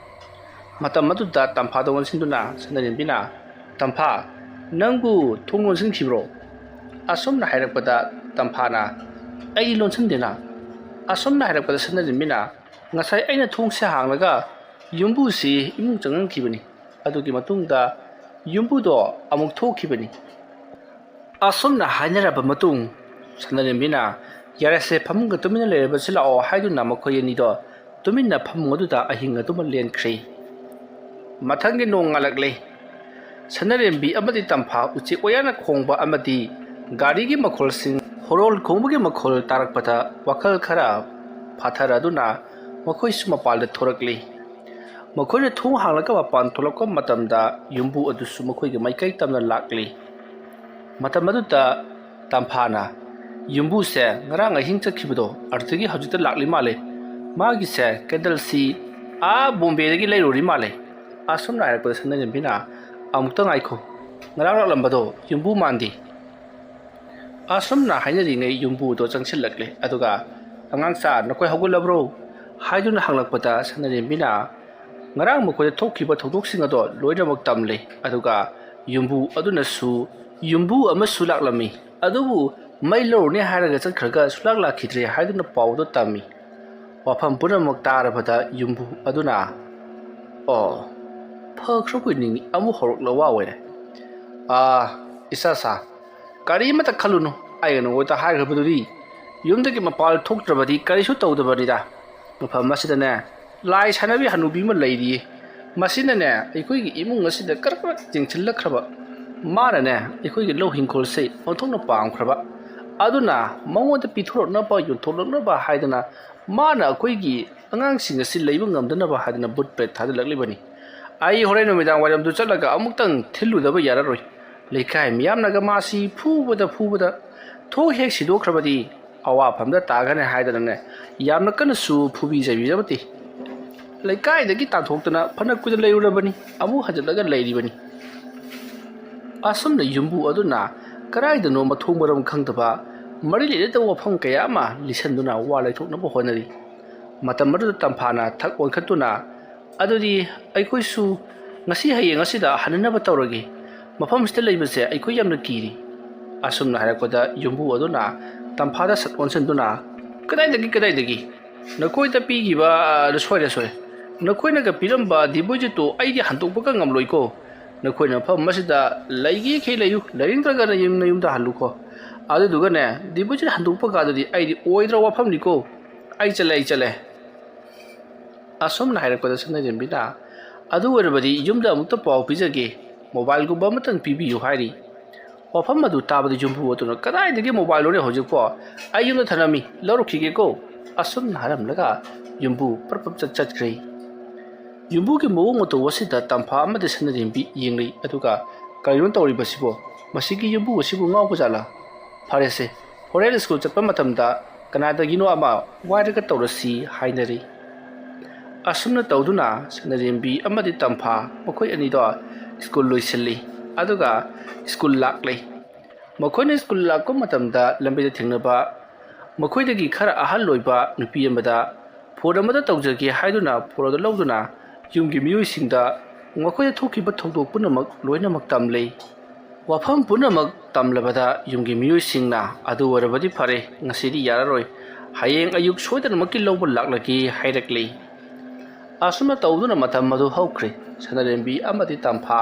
ꯃꯇꯝ ꯑꯗꯨꯗ ꯇꯝꯐꯥꯗ ꯑꯣꯟꯁꯤꯟꯗꯨꯅ ꯁꯅꯥꯔꯦꯝꯕꯤꯅ, "ꯇꯝꯐꯥ, ꯅꯪꯕꯨ ꯊꯣꯡ ꯂꯣꯟꯁꯤꯟꯈꯤꯕ꯭ꯔꯣ?" ꯑꯁꯨꯝꯅ ꯍꯥꯏꯔꯛꯄꯗ ꯇꯝꯐꯥꯅ, "ꯑꯩ ꯂꯣꯟꯁꯤꯟꯗꯦꯅ?" ꯑꯁꯨꯝꯅ ꯍꯥꯏꯔꯛꯄꯗ ꯁꯅꯥꯔꯦꯝꯕꯤꯅ, "ꯉꯁꯥꯏ ꯑꯩꯅ ꯊꯣꯡꯁꯦ ꯍꯥꯡꯂꯒ ꯌꯨꯝꯕꯨꯁꯤ ꯏꯃꯨꯡ ꯆꯪꯍꯟꯈꯤꯕꯅꯤ꯫ ꯑꯗꯨꯒꯤ ꯃꯇꯨꯡꯗ ꯌꯨꯝꯕꯨꯗꯣ ꯑꯃꯨꯛ ꯊꯣꯛꯈꯤꯕꯅꯤ꯫" ꯑꯁꯨꯝꯅ ꯍꯥꯏꯅꯔꯕ ꯃꯇꯨꯡ, ꯁꯅꯥꯔꯦꯝꯕꯤꯅ, "ꯌꯥꯔꯦꯁꯦ, ꯐꯃꯨꯡꯒ ꯇꯨꯃꯤꯟꯅ ꯂꯩꯔꯕꯁꯤ ꯂꯥꯛꯑꯣ" ꯍꯥꯏꯗꯨꯅ ꯃꯈꯣꯏ ꯑꯅꯤꯗꯣ ꯇꯨꯃꯤꯟꯅ ꯐꯃꯨꯡ ꯑꯗꯨꯗ ꯑꯍꯤꯡ ꯑꯗꯨꯃ ꯂꯦꯟꯈ꯭ꯔꯦ꯫ ꯃꯊꯪꯒꯤ ꯅꯣꯡ ꯉꯥꯜꯂꯛꯂꯦ꯫ ꯁꯅꯥꯔꯦꯝꯕꯤ ꯑꯃꯗꯤ ꯇꯝꯐꯥ ꯎꯆꯦꯛ ꯋꯥꯌꯥꯅ ꯈꯣꯡꯕ ꯑꯃꯗꯤ ꯒꯥꯔꯤꯒꯤ ꯃꯈꯣꯜꯁꯤꯡ, ꯍꯣꯔꯣꯟ ꯈꯣꯡꯕꯒꯤ ꯃꯈꯣꯜ ꯇꯥꯔꯛꯄꯗ ꯋꯥꯈꯜ ꯈꯔ ꯐꯥꯊꯔꯗꯨꯅ ꯃꯈꯣꯏꯁꯨ ꯃꯄꯥꯟꯗ ꯊꯣꯔꯛꯂꯤ꯫ ꯃꯈꯣꯏꯅ ꯊꯣꯡ ꯍꯥꯡꯂꯒ ꯃꯄꯥꯟ ꯊꯣꯛꯂꯛꯄ ꯃꯇꯝꯗ ꯌꯨꯝꯕꯨ ꯑꯗꯨꯁꯨ ꯃꯈꯣꯏꯒꯤ ꯃꯥꯏꯀꯩ ꯇꯝꯅ ꯂꯥꯛꯂꯤ꯫ ꯃꯇꯝ ꯑꯗꯨꯗ ꯇꯝꯐꯥꯅ, "ꯌꯨꯝꯕꯨꯁꯦ ꯉꯔꯥꯡ ꯑꯍꯤꯡ ꯆꯠꯈꯤꯕꯗꯣ ꯑꯗꯨꯗꯒꯤ ꯍꯧꯖꯤꯛꯇ ꯂꯥꯛꯂꯤ ꯃꯥꯜꯂꯦ꯫ ꯃꯥꯒꯤꯁꯦ ꯀꯦꯟꯗꯜꯁꯤ ꯑꯥ ꯕꯣꯝꯕꯦꯗꯒꯤ ꯂꯩꯔꯨꯔꯤ ꯃꯥꯜꯂꯦ꯫" ꯑꯁꯨꯝꯅ ꯍꯥꯏꯔꯛꯄꯗ ꯁꯅꯥꯔꯦꯝꯕꯤꯅ, "ꯑꯃꯨꯛꯇ ꯉꯥꯏꯈꯣ, ꯉꯔꯥꯡ ꯂꯥꯛꯂꯝꯕꯗꯣ ꯌꯨꯝꯕꯨ ꯃꯥꯟꯗꯦ꯫" ꯑꯁꯨꯝꯅ ꯍꯥꯏꯅꯔꯤꯉꯩ ꯌꯨꯝꯕꯨꯗꯣ ꯆꯪꯁꯤꯜꯂꯛꯂꯦ꯫ ꯑꯗꯨꯒ, "ꯑꯉꯥꯡꯁꯥ, ꯅꯈꯣꯏ ꯍꯧꯒꯠꯂꯕ꯭ꯔꯣ?" ꯍꯥꯏꯗꯨꯅ ꯍꯪꯂꯛꯄꯗ ꯁꯅꯥꯔꯦꯝꯕꯤꯅ, ꯉꯔꯥꯡ ꯃꯈꯣꯏꯗ ꯊꯣꯛꯈꯤꯕ ꯊꯧꯗꯣꯛꯁꯤꯡ ꯑꯗꯣ ꯂꯣꯏꯅꯃꯛ ꯇꯝꯂꯦ꯫ ꯑꯗꯨꯒ ꯌꯨꯝꯕꯨ ꯑꯗꯨꯅꯁꯨ ꯌꯨꯝꯕꯨ ꯑꯃꯁꯨ ꯂꯥꯛꯂꯝꯃꯤ, ꯑꯗꯨꯕꯨ ꯃꯩ ꯂꯧꯔꯨꯅꯤ ꯍꯥꯏꯔꯒ ꯆꯠꯈ꯭ꯔꯒ ꯁꯨꯡꯂꯥꯛ ꯂꯥꯛꯈꯤꯗ꯭ꯔꯦ ꯍꯥꯏꯗꯨꯅ ꯄꯥꯎꯗꯣ ꯇꯝꯃꯤ꯫ ꯋꯥꯐꯝ ꯄꯨꯝꯅꯃꯛ ꯇꯥꯔꯕꯗ ꯌꯨꯝꯕꯨ ꯑꯗꯨꯅ, "ꯑꯣ, ꯐꯈ꯭ꯔꯕꯣꯏ ꯅꯤꯡꯏ, ꯑꯃꯨꯛ ꯍꯧꯔꯛꯂ ꯋꯥ ꯑꯣꯏꯔꯦ꯫ ꯑꯥ, ꯏꯆꯥ ꯁꯥ, ꯀꯔꯤꯃꯇ ꯈꯜꯂꯨꯅꯨ, ꯑꯩꯅ ꯅꯉꯣꯟꯗ ꯍꯥꯏꯈ꯭ꯔꯕꯗꯨꯗꯤ, ꯌꯨꯝꯗꯒꯤ ꯃꯄꯥꯟ ꯊꯣꯛꯇ꯭ꯔꯕꯗꯤ ꯀꯔꯤꯁꯨ ꯇꯧꯗꯕꯅꯤꯗ꯫ ꯃꯐꯝ ꯑꯁꯤꯗꯅꯦ, ꯂꯥꯏ ꯁꯥꯟꯅꯕꯤ ꯍꯅꯨꯕꯤ ꯑꯃ ꯂꯩꯔꯤꯌꯦ꯫ ꯃꯁꯤꯅꯅꯦ, ꯑꯩꯈꯣꯏꯒꯤ ꯏꯃꯨꯡ ꯑꯁꯤꯗ ꯀꯔꯛ ꯀꯔꯛ ꯌꯦꯡꯁꯤꯜꯂꯛꯈ꯭ꯔꯕ꯫ ꯃꯥꯅꯅꯦ, ꯑꯩꯈꯣꯏꯒꯤ ꯂꯧ ꯍꯤꯡꯈꯣꯜꯁꯦ ꯑꯣꯟꯊꯣꯛꯅ ꯄꯥꯝꯈ꯭ꯔꯕ꯫ ꯑꯗꯨꯅ ꯃꯉꯣꯟꯗ ꯄꯤꯊꯣꯔꯛꯅꯕ, ꯌꯣꯟꯊꯣꯛꯂꯛꯅꯕ ꯍꯥꯏꯗꯅ ꯃꯥꯅ ꯑꯩꯈꯣꯏꯒꯤ ꯑꯉꯥꯡꯁꯤꯡ ꯑꯁꯤ ꯂꯩꯕ ꯉꯝꯗꯅꯕ ꯍꯥꯏꯗꯅ ꯕꯨꯠ ꯄ꯭ꯔꯦꯠ ꯊꯥꯖꯤꯜꯂꯛꯂꯤꯕꯅꯤ꯫ ꯑꯩ ꯍꯣꯔꯦꯟ ꯅꯨꯃꯤꯗꯥꯡ ꯋꯥꯏꯔꯝꯗꯨ ꯆꯠꯂꯒ ꯑꯃꯨꯛꯇꯪ ꯊꯤꯜꯂꯨꯗꯕ ꯌꯥꯔꯔꯣꯏ꯫ ꯂꯩꯀꯥꯏ ꯃꯤꯌꯥꯝꯅꯒ ꯃꯥꯁꯤ ꯐꯨꯕꯗ ꯐꯨꯕꯗ ꯊꯣꯛ ꯍꯦꯛ ꯁꯤꯗꯣꯛꯈ꯭ꯔꯕꯗꯤ ꯑꯋꯥꯐꯝꯗ ꯇꯥꯒꯅꯤ ꯍꯥꯏꯗꯅꯅꯦ ꯌꯥꯝꯅ ꯀꯟꯅꯁꯨ ꯐꯨꯕꯤ ꯆꯩꯕꯤꯖꯕꯗꯦ꯫ ꯂꯩꯀꯥꯏꯗꯒꯤ ꯇꯥꯟꯊꯣꯛꯇꯅ ꯐꯅ ꯀꯨꯏꯅ ꯂꯩꯔꯨꯔꯕꯅꯤ, ꯑꯃꯨꯛ ꯍꯟꯖꯤꯜꯂꯒ ꯂꯩꯔꯤꯕꯅꯤ꯫ ꯑꯁꯨꯝꯅ ꯌꯨꯝꯕꯨ ꯑꯗꯨꯅ ꯀꯗꯥꯏꯗꯅꯣ ꯃꯊꯣꯡ ꯃꯔꯝ ꯈꯪꯗꯕ ꯃꯔꯤ ꯂꯩꯅꯗꯕ ꯋꯥꯐꯝ ꯀꯌꯥ ꯑꯃ ꯂꯤꯁꯤꯟꯗꯨꯅ ꯋꯥ ꯂꯩꯊꯣꯛꯅꯕ ꯍꯣꯠꯅꯔꯤ꯫ ꯃꯇꯝ ꯑꯗꯨꯗ ꯇꯝꯐꯥꯅ ꯊꯛ ꯑꯣꯟꯈꯠꯇꯨꯅ, "ꯑꯗꯨꯗꯤ ꯑꯩꯈꯣꯏꯁꯨ ꯉꯁꯤ ꯍꯌꯦꯡ ꯑꯁꯤꯗ ꯍꯟꯅꯅꯕ ꯇꯧꯔꯒꯦ꯫ ꯃꯐꯝꯁꯤꯗ ꯂꯩꯕꯁꯦ ꯑꯩꯈꯣꯏ ꯌꯥꯝꯅ ꯀꯤꯔꯤ"꯫ ꯑꯁꯨꯝꯅ ꯍꯥꯏꯔꯛꯄꯗ ꯌꯨꯝꯕꯨ ꯑꯗꯨꯅ ꯇꯝꯐꯥꯗ ꯁꯠ ꯑꯣꯟꯁꯤꯟꯗꯨꯅ, "ꯀꯗꯥꯏꯗꯒꯤ, ꯀꯗꯥꯏꯗꯒꯤ? ꯅꯈꯣꯏꯗ ꯄꯤꯈꯤꯕ, ꯑ, ꯁꯣꯏꯔꯦ, ꯁꯣꯏꯔꯦ꯫ ꯅꯈꯣꯏꯅꯒ ꯄꯤꯔꯝꯕ ꯗꯤꯄꯣꯖꯤꯠꯇꯨ ꯑꯩꯗꯤ ꯍꯟꯗꯣꯛꯄꯒ ꯉꯝꯂꯣꯏꯀꯣ꯫ ꯅꯈꯣꯏꯅ ꯃꯐꯝ ꯑꯁꯤꯗ ꯂꯩꯒꯦꯈꯩ ꯂꯩꯌꯨ, ꯂꯩꯅꯤꯡꯗ꯭ꯔꯒꯅ ꯌꯨꯝ, ꯅꯌꯨꯝꯗ ꯍꯜꯂꯨꯀꯣ꯫ ꯑꯗꯨꯗꯨꯒꯅꯦ, ꯗꯤꯄꯣꯖꯤꯠ ꯍꯟꯗꯣꯛꯄ ꯀꯥꯗꯨꯗꯤ ꯑꯩꯗꯤ ꯑꯣꯏꯗ꯭ꯔ ꯋꯥꯐꯝꯅꯤꯀꯣ꯫ ꯑꯩ ꯆꯠꯂꯦ, ꯑꯩ ꯆꯠꯂꯦ"꯫ ꯑꯁꯨꯝꯅ ꯍꯥꯏꯔꯛꯄꯗ ꯁꯅꯥꯔꯦꯝꯕꯤꯅ, "ꯑꯗꯨ ꯑꯣꯏꯔꯕꯗꯤ ꯌꯨꯝꯗ ꯑꯃꯨꯛꯇ ꯄꯥꯎ ꯄꯤꯖꯒꯦ, ꯃꯣꯕꯥꯏꯜꯒꯨꯝꯕ ꯑꯃꯇꯪ ꯄꯤꯕꯤꯌꯨ" ꯍꯥꯏꯔꯤ꯫ ꯋꯥꯐꯝ ꯑꯗꯨ ꯇꯥꯕꯗ ꯌꯨꯝꯕꯨ ꯑꯗꯨꯅ, "ꯀꯗꯥꯏꯗꯒꯤ ꯃꯣꯕꯥꯏꯜꯅꯣꯅꯦ ꯍꯧꯖꯤꯛꯄꯣ? ꯑꯩ ꯌꯨꯝꯗ ꯊꯅꯝꯃꯤ, ꯂꯧꯔꯨꯈꯤꯒꯦꯀꯣ"꯫ ꯑꯁꯨꯝꯅ ꯍꯥꯏꯔꯝꯂꯒ ꯌꯨꯝꯕꯨ ꯄ꯭ꯔꯞ ꯄ꯭ꯔꯞ ꯆꯠ ꯆꯠꯈ꯭ꯔꯦ꯫ ꯌꯨꯝꯕꯨꯒꯤ ꯃꯑꯣꯡ ꯃꯇꯧ ꯑꯁꯤꯗ ꯇꯝꯐꯥ ꯑꯃꯗꯤ ꯁꯅꯥꯔꯦꯝꯕꯤ ꯌꯦꯡꯂꯤ, ꯑꯗꯨꯒ "ꯀꯔꯤꯅꯣ ꯇꯧꯔꯤꯕꯁꯤꯕꯣ? ꯃꯁꯤꯒꯤ ꯌꯨꯝꯕꯨ ꯑꯁꯤꯕꯨ ꯉꯥꯎꯕ ꯖꯥꯠꯂꯥ? ꯐꯔꯦꯁꯦ, ꯍꯣꯔꯦꯟ ꯁ꯭ꯀꯨꯜ ꯆꯠꯄ ꯃꯇꯝꯗ ꯀꯅꯥꯗꯒꯤꯅꯣ ꯑꯃ ꯋꯥꯏꯔꯒ ꯇꯧꯔꯁꯤ" ꯍꯥꯏꯅꯔꯤ꯫ ꯑꯁꯨꯝꯅ ꯇꯧꯗꯨꯅ ꯁꯅꯥꯔꯦꯝꯕꯤ ꯑꯃꯗꯤ ꯇꯝꯐꯥ ꯃꯈꯣꯏ ꯑꯅꯤꯗꯣ ꯁ꯭ꯀꯨꯜ ꯂꯣꯏꯁꯤꯜꯂꯤ, ꯑꯗꯨꯒ ꯁ꯭ꯀꯨꯜ ꯂꯥꯛꯂꯤ꯫ ꯃꯈꯣꯏꯅ ꯁ꯭ꯀꯨꯜ ꯂꯥꯛꯄ ꯃꯇꯝꯗ ꯂꯝꯕꯤꯗ ꯊꯦꯡꯅꯕ ꯃꯈꯣꯏꯗꯒꯤ ꯈꯔ ꯑꯍꯜ ꯑꯣꯏꯕ ꯅꯨꯄꯤ ꯑꯃꯗ ꯐꯣꯟ ꯑꯃꯗ ꯇꯧꯖꯒꯦ ꯍꯥꯏꯗꯨꯅ ꯐꯣꯟ ꯑꯗꯨ ꯂꯧꯗꯨꯅ ꯌꯨꯝꯒꯤ ꯃꯤꯑꯣꯏꯁꯤꯡꯗ ꯃꯈꯣꯏꯗ ꯊꯣꯛꯈꯤꯕ ꯊꯧꯗꯣꯛ ꯄꯨꯝꯅꯃꯛ ꯂꯣꯏꯅꯃꯛ ꯇꯝꯂꯤ꯫ ꯋꯥꯐꯝ ꯄꯨꯝꯅꯃꯛ ꯇꯝꯂꯕꯗ ꯌꯨꯝꯒꯤ ꯃꯤꯑꯣꯏꯁꯤꯡꯅ, "ꯑꯗꯨ ꯑꯣꯏꯔꯕꯗꯤ ꯐꯔꯦ, ꯉꯁꯤꯗꯤ ꯌꯥꯔꯔꯣꯏ, ꯍꯌꯦꯡ ꯑꯌꯨꯛ ꯁꯣꯏꯗꯅꯃꯛꯀꯤ ꯂꯧꯕ ꯂꯥꯛꯂꯒꯦ" ꯍꯥꯏꯔꯛꯂꯤ꯫ ꯑꯁꯨꯝꯅ ꯇꯧꯗꯨꯅ ꯃꯇꯝ ꯑꯗꯨ ꯍꯧꯈ꯭ꯔꯦ꯫ ꯁꯅꯥꯔꯦꯝꯕꯤ ꯑꯃꯗꯤ ꯇꯝꯐꯥ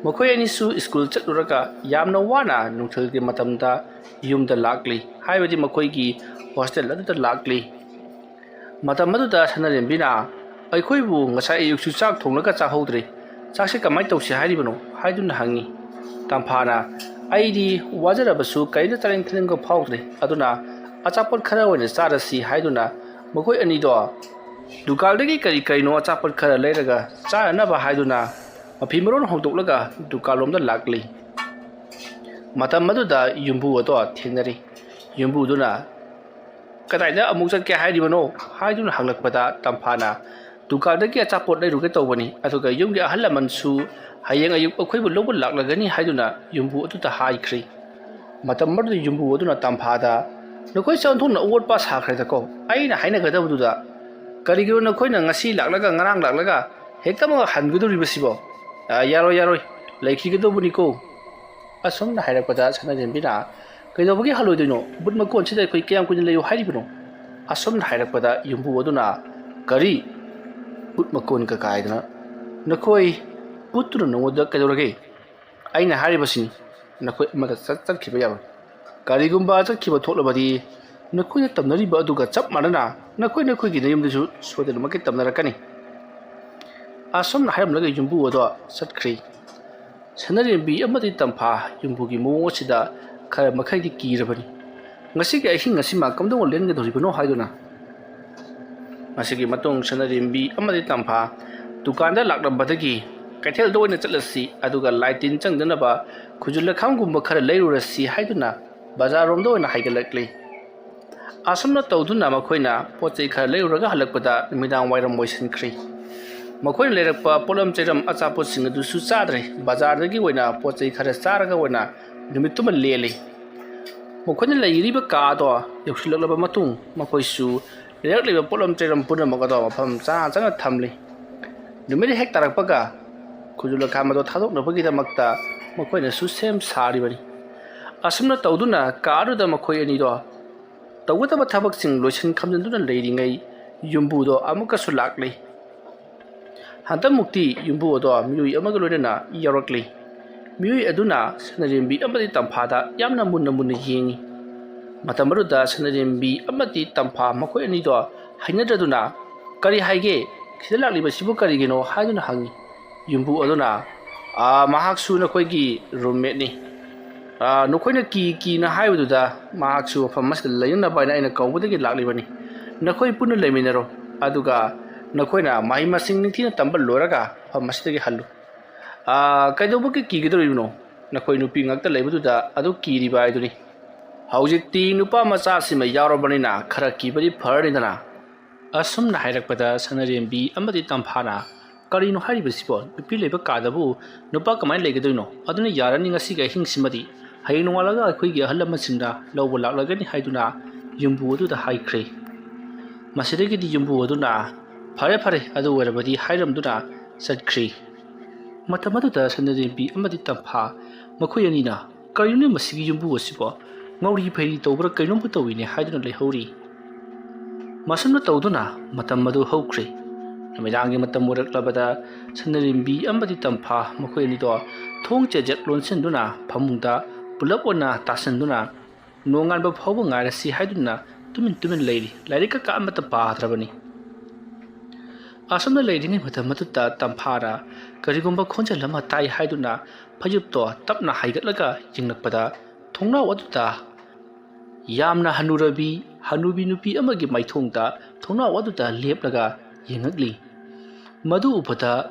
ꯃꯈꯣꯏ ꯑꯅꯤꯁꯨ ꯁ꯭ꯀꯨꯜ ꯆꯠꯂꯨꯔꯒ ꯌꯥꯝꯅ ꯋꯥꯅ ꯅꯨꯡꯊꯤꯜꯒꯤ ꯃꯇꯝꯗ ꯌꯨꯝꯗ ꯂꯥꯛꯂꯤ, ꯍꯥꯏꯕꯗꯤ ꯃꯈꯣꯏꯒꯤ ꯍꯣꯁꯇꯦꯜ ꯑꯗꯨꯗ ꯂꯥꯛꯂꯤ꯫ ꯃꯇꯝ ꯑꯗꯨꯗ ꯁꯅꯥꯔꯦꯝꯕꯤꯅ, "ꯑꯩꯈꯣꯏꯕꯨ ꯉꯁꯥꯏ ꯑꯌꯨꯛꯁꯨ ꯆꯥꯛ ꯊꯣꯡꯂꯒ ꯆꯥꯍꯧꯗ꯭ꯔꯦ, ꯆꯥꯛꯁꯦ ꯀꯃꯥꯏꯅ ꯇꯧꯁꯤ ꯍꯥꯏꯔꯤꯕꯅꯣ?" ꯍꯥꯏꯗꯨꯅ ꯍꯪꯉꯤ꯫ ꯇꯝꯐꯥꯅ, "ꯑꯩꯗꯤ ꯋꯥꯖꯔꯕꯁꯨ ꯀꯔꯤꯝꯇ ꯆꯥꯅꯤꯡ ꯊꯛꯅꯤꯡꯕ ꯐꯥꯎꯗ꯭ꯔꯦ, ꯑꯗꯨꯅ ꯑꯆꯥꯄꯣꯠ ꯈꯔ ꯑꯣꯏꯅ ꯆꯥꯔꯁꯤ" ꯍꯥꯏꯗꯨꯅ ꯃꯈꯣꯏ ꯑꯅꯤꯗꯣ ꯗꯨꯀꯥꯟꯗꯒꯤ ꯀꯔꯤ ꯀꯔꯤꯅꯣ ꯑꯆꯥꯄꯣꯠ ꯈꯔ ꯂꯩꯔꯒ ꯆꯥꯅꯅꯕ ꯍꯥꯏꯗꯨꯅ ꯃꯐꯤ ꯃꯔꯣꯟ ꯍꯣꯡꯗꯣꯛꯂꯒ ꯗꯨꯀꯥꯟꯂꯣꯝꯗ ꯂꯥꯛꯂꯤ꯫ ꯃꯇꯝ ꯑꯗꯨꯗ ꯌꯨꯝꯕꯨ ꯑꯗꯣ ꯊꯦꯡꯅꯔꯤ꯫ ꯌꯨꯝꯕꯨꯗꯨꯅ, "ꯀꯗꯥꯏꯗ ꯑꯃꯨꯛ ꯆꯠꯀꯦ ꯍꯥꯏꯔꯤꯕꯅꯣ?" ꯍꯥꯏꯗꯨꯅ ꯍꯪꯂꯛꯄꯗ ꯇꯝꯐꯥꯅ, ꯗꯨꯀꯥꯟꯗꯒꯤ ꯑꯆꯥꯄꯣꯠ ꯂꯩꯔꯨꯒꯦ ꯇꯧꯕꯅꯤ, ꯑꯗꯨꯒ ꯌꯨꯝꯒꯤ ꯑꯍꯜ ꯂꯃꯟꯁꯨ ꯍꯌꯦꯡ ꯑꯌꯨꯛ ꯑꯩꯈꯣꯏꯕꯨ ꯂꯧꯕ ꯂꯥꯛꯂꯒꯅꯤ ꯍꯥꯏꯗꯨꯅ ꯌꯨꯝꯕꯨ ꯑꯗꯨꯗ ꯍꯥꯏꯈ꯭ꯔꯦ꯫ ꯃꯇꯝ ꯑꯗꯨꯗ ꯌꯨꯝꯕꯨ ꯑꯗꯨꯅ ꯇꯝꯐꯥꯗ, "ꯅꯈꯣꯏꯁꯦ ꯑꯣꯟꯊꯣꯛꯅ ꯑꯋꯣꯠꯄ ꯁꯥꯈ꯭ꯔꯦꯗꯀꯣ꯫ ꯑꯩꯅ ꯍꯥꯏꯅꯒꯗꯕꯗꯨꯗ ꯀꯔꯤꯒꯤꯅꯣ ꯅꯈꯣꯏꯅ ꯉꯁꯤ ꯂꯥꯛꯂꯒ ꯉꯔꯥꯡ ꯂꯥꯛꯂꯒ ꯍꯦꯛꯇꯃꯛ ꯍꯟꯒꯗꯧꯔꯤꯕꯁꯤꯕꯣ? ꯑ, ꯌꯥꯔꯣꯏ, ꯌꯥꯔꯣꯏ, ꯂꯩꯈꯤꯒꯗꯧꯕꯅꯤꯀꯣ"꯫ ꯑꯁꯨꯝꯅ ꯍꯥꯏꯔꯛꯄꯗ ꯁꯅꯥꯔꯦꯝꯕꯤꯅ, "ꯀꯩꯗꯧꯕꯒꯤ ꯍꯜꯂꯣꯏꯗꯣꯏꯅꯣ? ꯕꯨꯠ ꯃꯀꯣꯟꯁꯤꯗ ꯑꯩꯈꯣꯏ ꯀꯌꯥꯝ ꯀꯨꯏꯅ ꯂꯩꯌꯨ ꯍꯥꯏꯔꯤꯕꯅꯣ?" ꯑꯁꯨꯝꯅ ꯍꯥꯏꯔꯛꯄꯗ ꯌꯨꯝꯕꯨ ꯑꯗꯨꯅ, "ꯀꯔꯤ? ꯕꯨꯠ ꯃꯀꯣꯟꯒ ꯀꯥꯏꯗꯅ? ꯅꯈꯣꯏ ꯕꯨꯠꯇꯨꯅ ꯅꯉꯣꯟꯗ ꯀꯩꯗꯧꯔꯒꯦ? ꯑꯩꯅ ꯍꯥꯏꯔꯤꯕꯁꯤꯅꯤ, ꯅꯈꯣꯏ ꯑꯃꯠꯇ ꯆꯠ-, ꯆꯠꯈꯤꯕ ꯌꯥꯔꯣꯏ꯫ ꯀꯔꯤꯒꯨꯝꯕ ꯆꯠꯈꯤꯕ ꯊꯣꯛꯂꯕꯗꯤ ꯅꯈꯣꯏꯅ ꯇꯝꯅꯔꯤꯕ ꯑꯗꯨꯒ ꯆꯞ ꯃꯥꯟꯅꯅ ꯅꯈꯣꯏ ꯅꯈꯣꯏꯒꯤ ꯅꯌꯨꯝꯗꯁꯨ ꯁꯣꯏꯗꯅꯃꯛꯀꯤ ꯇꯝꯅꯔꯛꯀꯅꯤ"꯫ ꯑꯁꯨꯝꯅ ꯍꯥꯏꯔꯝꯂꯒ ꯌꯨꯝꯕꯨ ꯑꯗꯣ ꯆꯠꯈ꯭ꯔꯦ꯫ ꯁꯅꯥꯔꯦꯝꯕꯤ ꯑꯃꯗꯤ ꯇꯝꯐꯥ ꯌꯨꯝꯕꯨꯒꯤ ꯃꯑꯣꯡ ꯑꯁꯤꯗ ꯈꯔ ꯃꯈꯩꯗꯤ ꯀꯤꯔꯕꯅꯤ꯫ ꯉꯁꯤꯒꯤ ꯑꯍꯤꯡ ꯑꯁꯤꯃ ꯀꯝꯗꯧꯅ ꯂꯦꯟꯒꯗꯧꯔꯤꯕꯅꯣ ꯍꯥꯏꯗꯨꯅ꯫ ꯃꯁꯤꯒꯤ ꯃꯇꯨꯡ ꯁꯅꯥꯔꯦꯝꯕꯤ ꯑꯃꯗꯤ ꯇꯝꯐꯥ ꯗꯨꯀꯥꯟꯗ ꯂꯥꯛꯂꯝꯕꯗꯒꯤ ꯀꯩꯊꯦꯜꯗ ꯑꯣꯏꯅ ꯆꯠꯂꯁꯤ, ꯑꯗꯨꯒ ꯂꯥꯏ ꯇꯤꯟ ꯆꯪꯗꯅꯕ ꯈꯨꯖꯨ ꯂꯩꯈꯥꯝꯒꯨꯝꯕ ꯈꯔ ꯂꯩꯔꯨꯔꯁꯤ ꯍꯥꯏꯗꯨꯅ ꯕꯖꯥꯔꯔꯣꯝꯗ ꯑꯣꯏꯅ ꯍꯥꯏꯒꯠꯂꯛꯂꯤ꯫ ꯑꯁꯨꯝꯅ ꯇꯧꯗꯨꯅ ꯃꯈꯣꯏꯅ ꯄꯣꯠ ꯆꯩ ꯈꯔ ꯂꯩꯔꯨꯔꯒ ꯍꯜꯂꯛꯄꯗ ꯅꯨꯃꯤꯗꯥꯡ ꯋꯥꯏꯔꯝ ꯑꯣꯏꯁꯤꯟꯈ꯭ꯔꯦ꯫ ꯃꯈꯣꯏꯅ ꯂꯩꯔꯛꯄ ꯄꯣꯠꯂꯝ ꯆꯩꯔꯝ ꯑꯆꯥꯄꯣꯠꯁꯤꯡ ꯑꯗꯨꯁꯨ ꯆꯥꯗ꯭ꯔꯦ꯫ ꯕꯖꯥꯔꯗꯒꯤ ꯑꯣꯏꯅ ꯄꯣꯠ ꯆꯩ ꯈꯔ ꯆꯥꯔꯒ ꯑꯣꯏꯅ ꯅꯨꯃꯤꯠꯇꯨꯃ ꯂꯦꯜꯂꯤ꯫ ꯃꯈꯣꯏꯅ ꯂꯩꯔꯤꯕ ꯀꯥ ꯑꯗꯣ ꯌꯧꯁꯤꯜꯂꯛꯂꯕ ꯃꯇꯨꯡ ꯃꯈꯣꯏꯁꯨ ꯂꯩꯔꯛꯂꯤꯕ ꯄꯣꯠꯂꯝ ꯆꯩꯔꯝ ꯄꯨꯝꯅꯃꯛ ꯑꯗꯣ ꯃꯐꯝ ꯆꯥꯅ ꯆꯥꯅ ꯊꯝꯂꯤ꯫ ꯅꯨꯃꯤꯠ ꯍꯦꯛ ꯇꯥꯔꯛꯄꯒ ꯈꯨꯖꯨ ꯂꯩꯈꯥꯝ ꯑꯗꯣ ꯊꯥꯗꯣꯛꯅꯕꯒꯤꯗꯃꯛꯇ ꯃꯈꯣꯏꯅꯁꯨ ꯁꯦꯝ ꯁꯥꯔꯤꯕꯅꯤ꯫ ꯑꯁꯨꯝꯅ ꯇꯧꯗꯨꯅ ꯀꯥ ꯑꯗꯨꯗ ꯃꯈꯣꯏ ꯑꯅꯤꯗꯣ ꯇꯧꯒꯗꯕ ꯊꯕꯛꯁꯤꯡ ꯂꯣꯏꯁꯤꯟ ꯈꯝꯖꯤꯟꯗꯨꯅ ꯂꯩꯔꯤꯉꯩ ꯌꯨꯝꯕꯨꯗꯣ ꯑꯃꯨꯛꯀꯁꯨ ꯂꯥꯛꯂꯤ꯫ ꯍꯟꯗꯛꯃꯨꯛꯇꯤ ꯌꯨꯝꯕꯨ ꯑꯗꯣ ꯃꯤꯑꯣꯏ ꯑꯃꯒ ꯂꯣꯏꯅꯅ ꯌꯥꯎꯔꯛꯂꯤ꯫ ꯃꯤꯑꯣꯏ ꯑꯗꯨꯅ ꯁꯅꯥꯔꯦꯝꯕꯤ ꯑꯃꯗꯤ ꯇꯝꯐꯥꯗ ꯌꯥꯝꯅ ꯃꯨꯟꯅ ꯃꯨꯟꯅ ꯌꯦꯡꯉꯤ꯫ ꯃꯇꯝ ꯑꯗꯨꯗ ꯁꯅꯥꯔꯦꯝꯕꯤ ꯑꯃꯗꯤ ꯇꯝꯐꯥ ꯃꯈꯣꯏ ꯑꯅꯤꯗꯣ ꯍꯩꯅꯗ꯭ꯔꯗꯨꯅ, "ꯀꯔꯤ ꯍꯥꯏꯒꯦ? ꯁꯤꯗ ꯂꯥꯛꯂꯤꯕꯁꯤꯕꯨ ꯀꯔꯤꯒꯤꯅꯣ?" ꯍꯥꯏꯗꯨꯅ ꯍꯪꯉꯤ꯫ ꯌꯨꯝꯕꯨ ꯑꯗꯨꯅ, "ꯑꯥ, ꯃꯍꯥꯛꯁꯨ ꯅꯈꯣꯏꯒꯤ ꯔꯨꯝꯃꯦꯠꯅꯤ꯫ ꯑꯥ, ꯅꯈꯣꯏꯅ ꯀꯤ ꯀꯤꯅ ꯍꯥꯏꯕꯗꯨꯗ ꯃꯍꯥꯛꯁꯨ ꯃꯐꯝ ꯑꯁꯤꯗ ꯂꯩꯅꯅꯕ ꯍꯥꯏꯅ ꯑꯩꯅ ꯀꯧꯕꯗꯒꯤ ꯂꯥꯛꯂꯤꯕꯅꯤ꯫ ꯅꯈꯣꯏ ꯄꯨꯟꯅ ꯂꯩꯃꯤꯟꯅꯔꯣ, ꯑꯗꯨꯒ ꯅꯈꯣꯏꯅ ꯃꯍꯩ ꯃꯁꯤꯡ ꯅꯤꯡꯊꯤꯅ ꯇꯝꯕ ꯂꯣꯏꯔꯒ ꯃꯐꯝ ꯑꯁꯤꯗꯒꯤ ꯍꯜꯂꯨ"꯫ "ꯑꯥ, ꯀꯩꯗꯧꯕꯒꯤ ꯀꯤꯒꯗꯧꯔꯤꯕꯅꯣ? ꯅꯈꯣꯏ ꯅꯨꯄꯤ ꯉꯥꯛꯇ ꯂꯩꯕꯗꯨꯗ ꯑꯗꯨ ꯀꯤꯔꯤꯕ ꯍꯥꯏꯗꯨꯅꯤ꯫ ꯍꯧꯖꯤꯛꯇꯤ ꯅꯨꯄꯥ ꯃꯆꯥꯁꯤꯃ ꯌꯥꯎꯔꯕꯅꯤꯅ ꯈꯔ ꯀꯤꯕꯗꯤ ꯐꯔꯅꯤꯗꯅ"꯫ ꯑꯁꯨꯝꯅ ꯍꯥꯏꯔꯛꯄꯗ ꯁꯅꯔꯦꯝꯕꯤ ꯑꯃꯗꯤ ꯇꯝꯐꯥꯅ, "ꯀꯔꯤꯅꯣ ꯍꯥꯏꯔꯤꯕꯁꯤꯕꯣ? ꯅꯨꯄꯤ ꯂꯩꯕ ꯀꯥꯗꯕꯨ ꯅꯨꯄꯥ ꯀꯃꯥꯏꯅ ꯂꯩꯒꯗꯣꯏꯅꯣ? ꯑꯗꯨꯅ ꯌꯥꯔꯅꯤ ꯉꯁꯤꯒꯤ ꯑꯍꯤꯡꯁꯤꯃꯗꯤ꯫ ꯍꯌꯦꯡ ꯅꯣꯡꯉꯥꯜꯂꯒ ꯑꯩꯈꯣꯏꯒꯤ ꯑꯍꯜ ꯂꯃꯟꯁꯤꯡꯅ ꯂꯧꯕ ꯂꯥꯛꯂꯒꯅꯤ" ꯍꯥꯏꯗꯨꯅ ꯌꯨꯝꯕꯨ ꯑꯗꯨꯗ ꯍꯥꯏꯈ꯭ꯔꯦ꯫ ꯃꯁꯤꯗꯒꯤꯗꯤ ꯌꯨꯝꯕꯨ ꯑꯗꯨꯅ, "ꯐꯔꯦ ꯐꯔꯦ, ꯑꯗꯨ ꯑꯣꯏꯔꯕꯗꯤ" ꯍꯥꯏꯔꯝꯗꯨꯅ ꯆꯠꯈ꯭ꯔꯦ꯫ ꯃꯇꯝ ꯑꯗꯨꯗ ꯁꯅꯔꯦꯝꯕꯤ ꯑꯃꯗꯤ ꯇꯝꯐꯥ ꯃꯈꯣꯏ ꯑꯅꯤꯅ, "ꯀꯔꯤꯅꯣꯅꯦ ꯃꯁꯤꯒꯤ ꯌꯨꯝꯕꯨ ꯑꯁꯤꯕꯣ? ꯉꯥꯎꯔꯤ ꯐꯩꯔꯤ ꯇꯧꯕ꯭ꯔꯥ ꯀꯩꯅꯣꯝꯕꯨ ꯇꯧꯏꯅꯦ" ꯍꯥꯏꯗꯨꯅ ꯂꯩꯍꯧꯔꯤ꯫ ꯃꯁꯨꯝꯅ ꯇꯧꯗꯨꯅ ꯃꯇꯝ ꯑꯗꯨ ꯍꯧꯈ꯭ꯔꯦ꯫ ꯅꯨꯃꯤꯗꯥꯡꯒꯤ ꯃꯇꯝ ꯑꯣꯏꯔꯛꯂꯕꯗ ꯁꯅꯔꯦꯝꯕꯤ ꯑꯃꯗꯤ ꯇꯝꯐꯥ ꯃꯈꯣꯏ ꯑꯅꯤꯗꯣ ꯊꯣꯡ ꯆꯦꯖꯦꯛ ꯂꯣꯟꯁꯤꯟꯗꯨꯅ ꯐꯃꯨꯡꯗ ꯄꯨꯂꯞ ꯑꯣꯏꯅ ꯇꯥꯁꯤꯟꯗꯨꯅ ꯅꯣꯡꯉꯥꯟꯕ ꯐꯥꯎꯕ ꯉꯥꯏꯔꯁꯤ ꯍꯥꯏꯗꯨꯅ ꯇꯨꯃꯤꯟ ꯇꯨꯃꯤꯟ ꯂꯩꯔꯤ꯫ ꯂꯥꯏꯔꯤꯛ ꯀꯀꯥ ꯑꯃꯠꯇ ꯄꯥꯗ꯭ꯔꯕꯅꯤ꯫ ꯑꯁꯨꯝꯅ ꯂꯩꯔꯤꯉꯩ ꯃꯇꯝ ꯑꯗꯨꯗ ꯇꯝꯐꯥꯅ ꯀꯔꯤꯒꯨꯝꯕ ꯈꯣꯟꯖꯦꯜ ꯑꯃ ꯇꯥꯏ ꯍꯥꯏꯗꯨꯅ ꯐꯩꯖꯨꯞꯇꯣ ꯇꯞꯅ ꯍꯥꯏꯒꯠꯂꯒ ꯌꯦꯡꯂꯛꯄꯗ ꯊꯣꯡꯅꯥꯎ ꯑꯗꯨꯗ ꯌꯥꯝꯅ ꯍꯅꯨꯔꯕꯤ, ꯍꯅꯨꯕꯤ ꯅꯨꯄꯤ ꯑꯃꯒꯤ ꯃꯥꯏꯊꯣꯡꯗ ꯊꯣꯡꯅꯥꯎ ꯑꯗꯨꯗ ꯂꯦꯞꯂꯒ ꯌꯦꯡꯉꯛꯂꯤ꯫ ꯃꯗꯨ ꯎꯕꯗ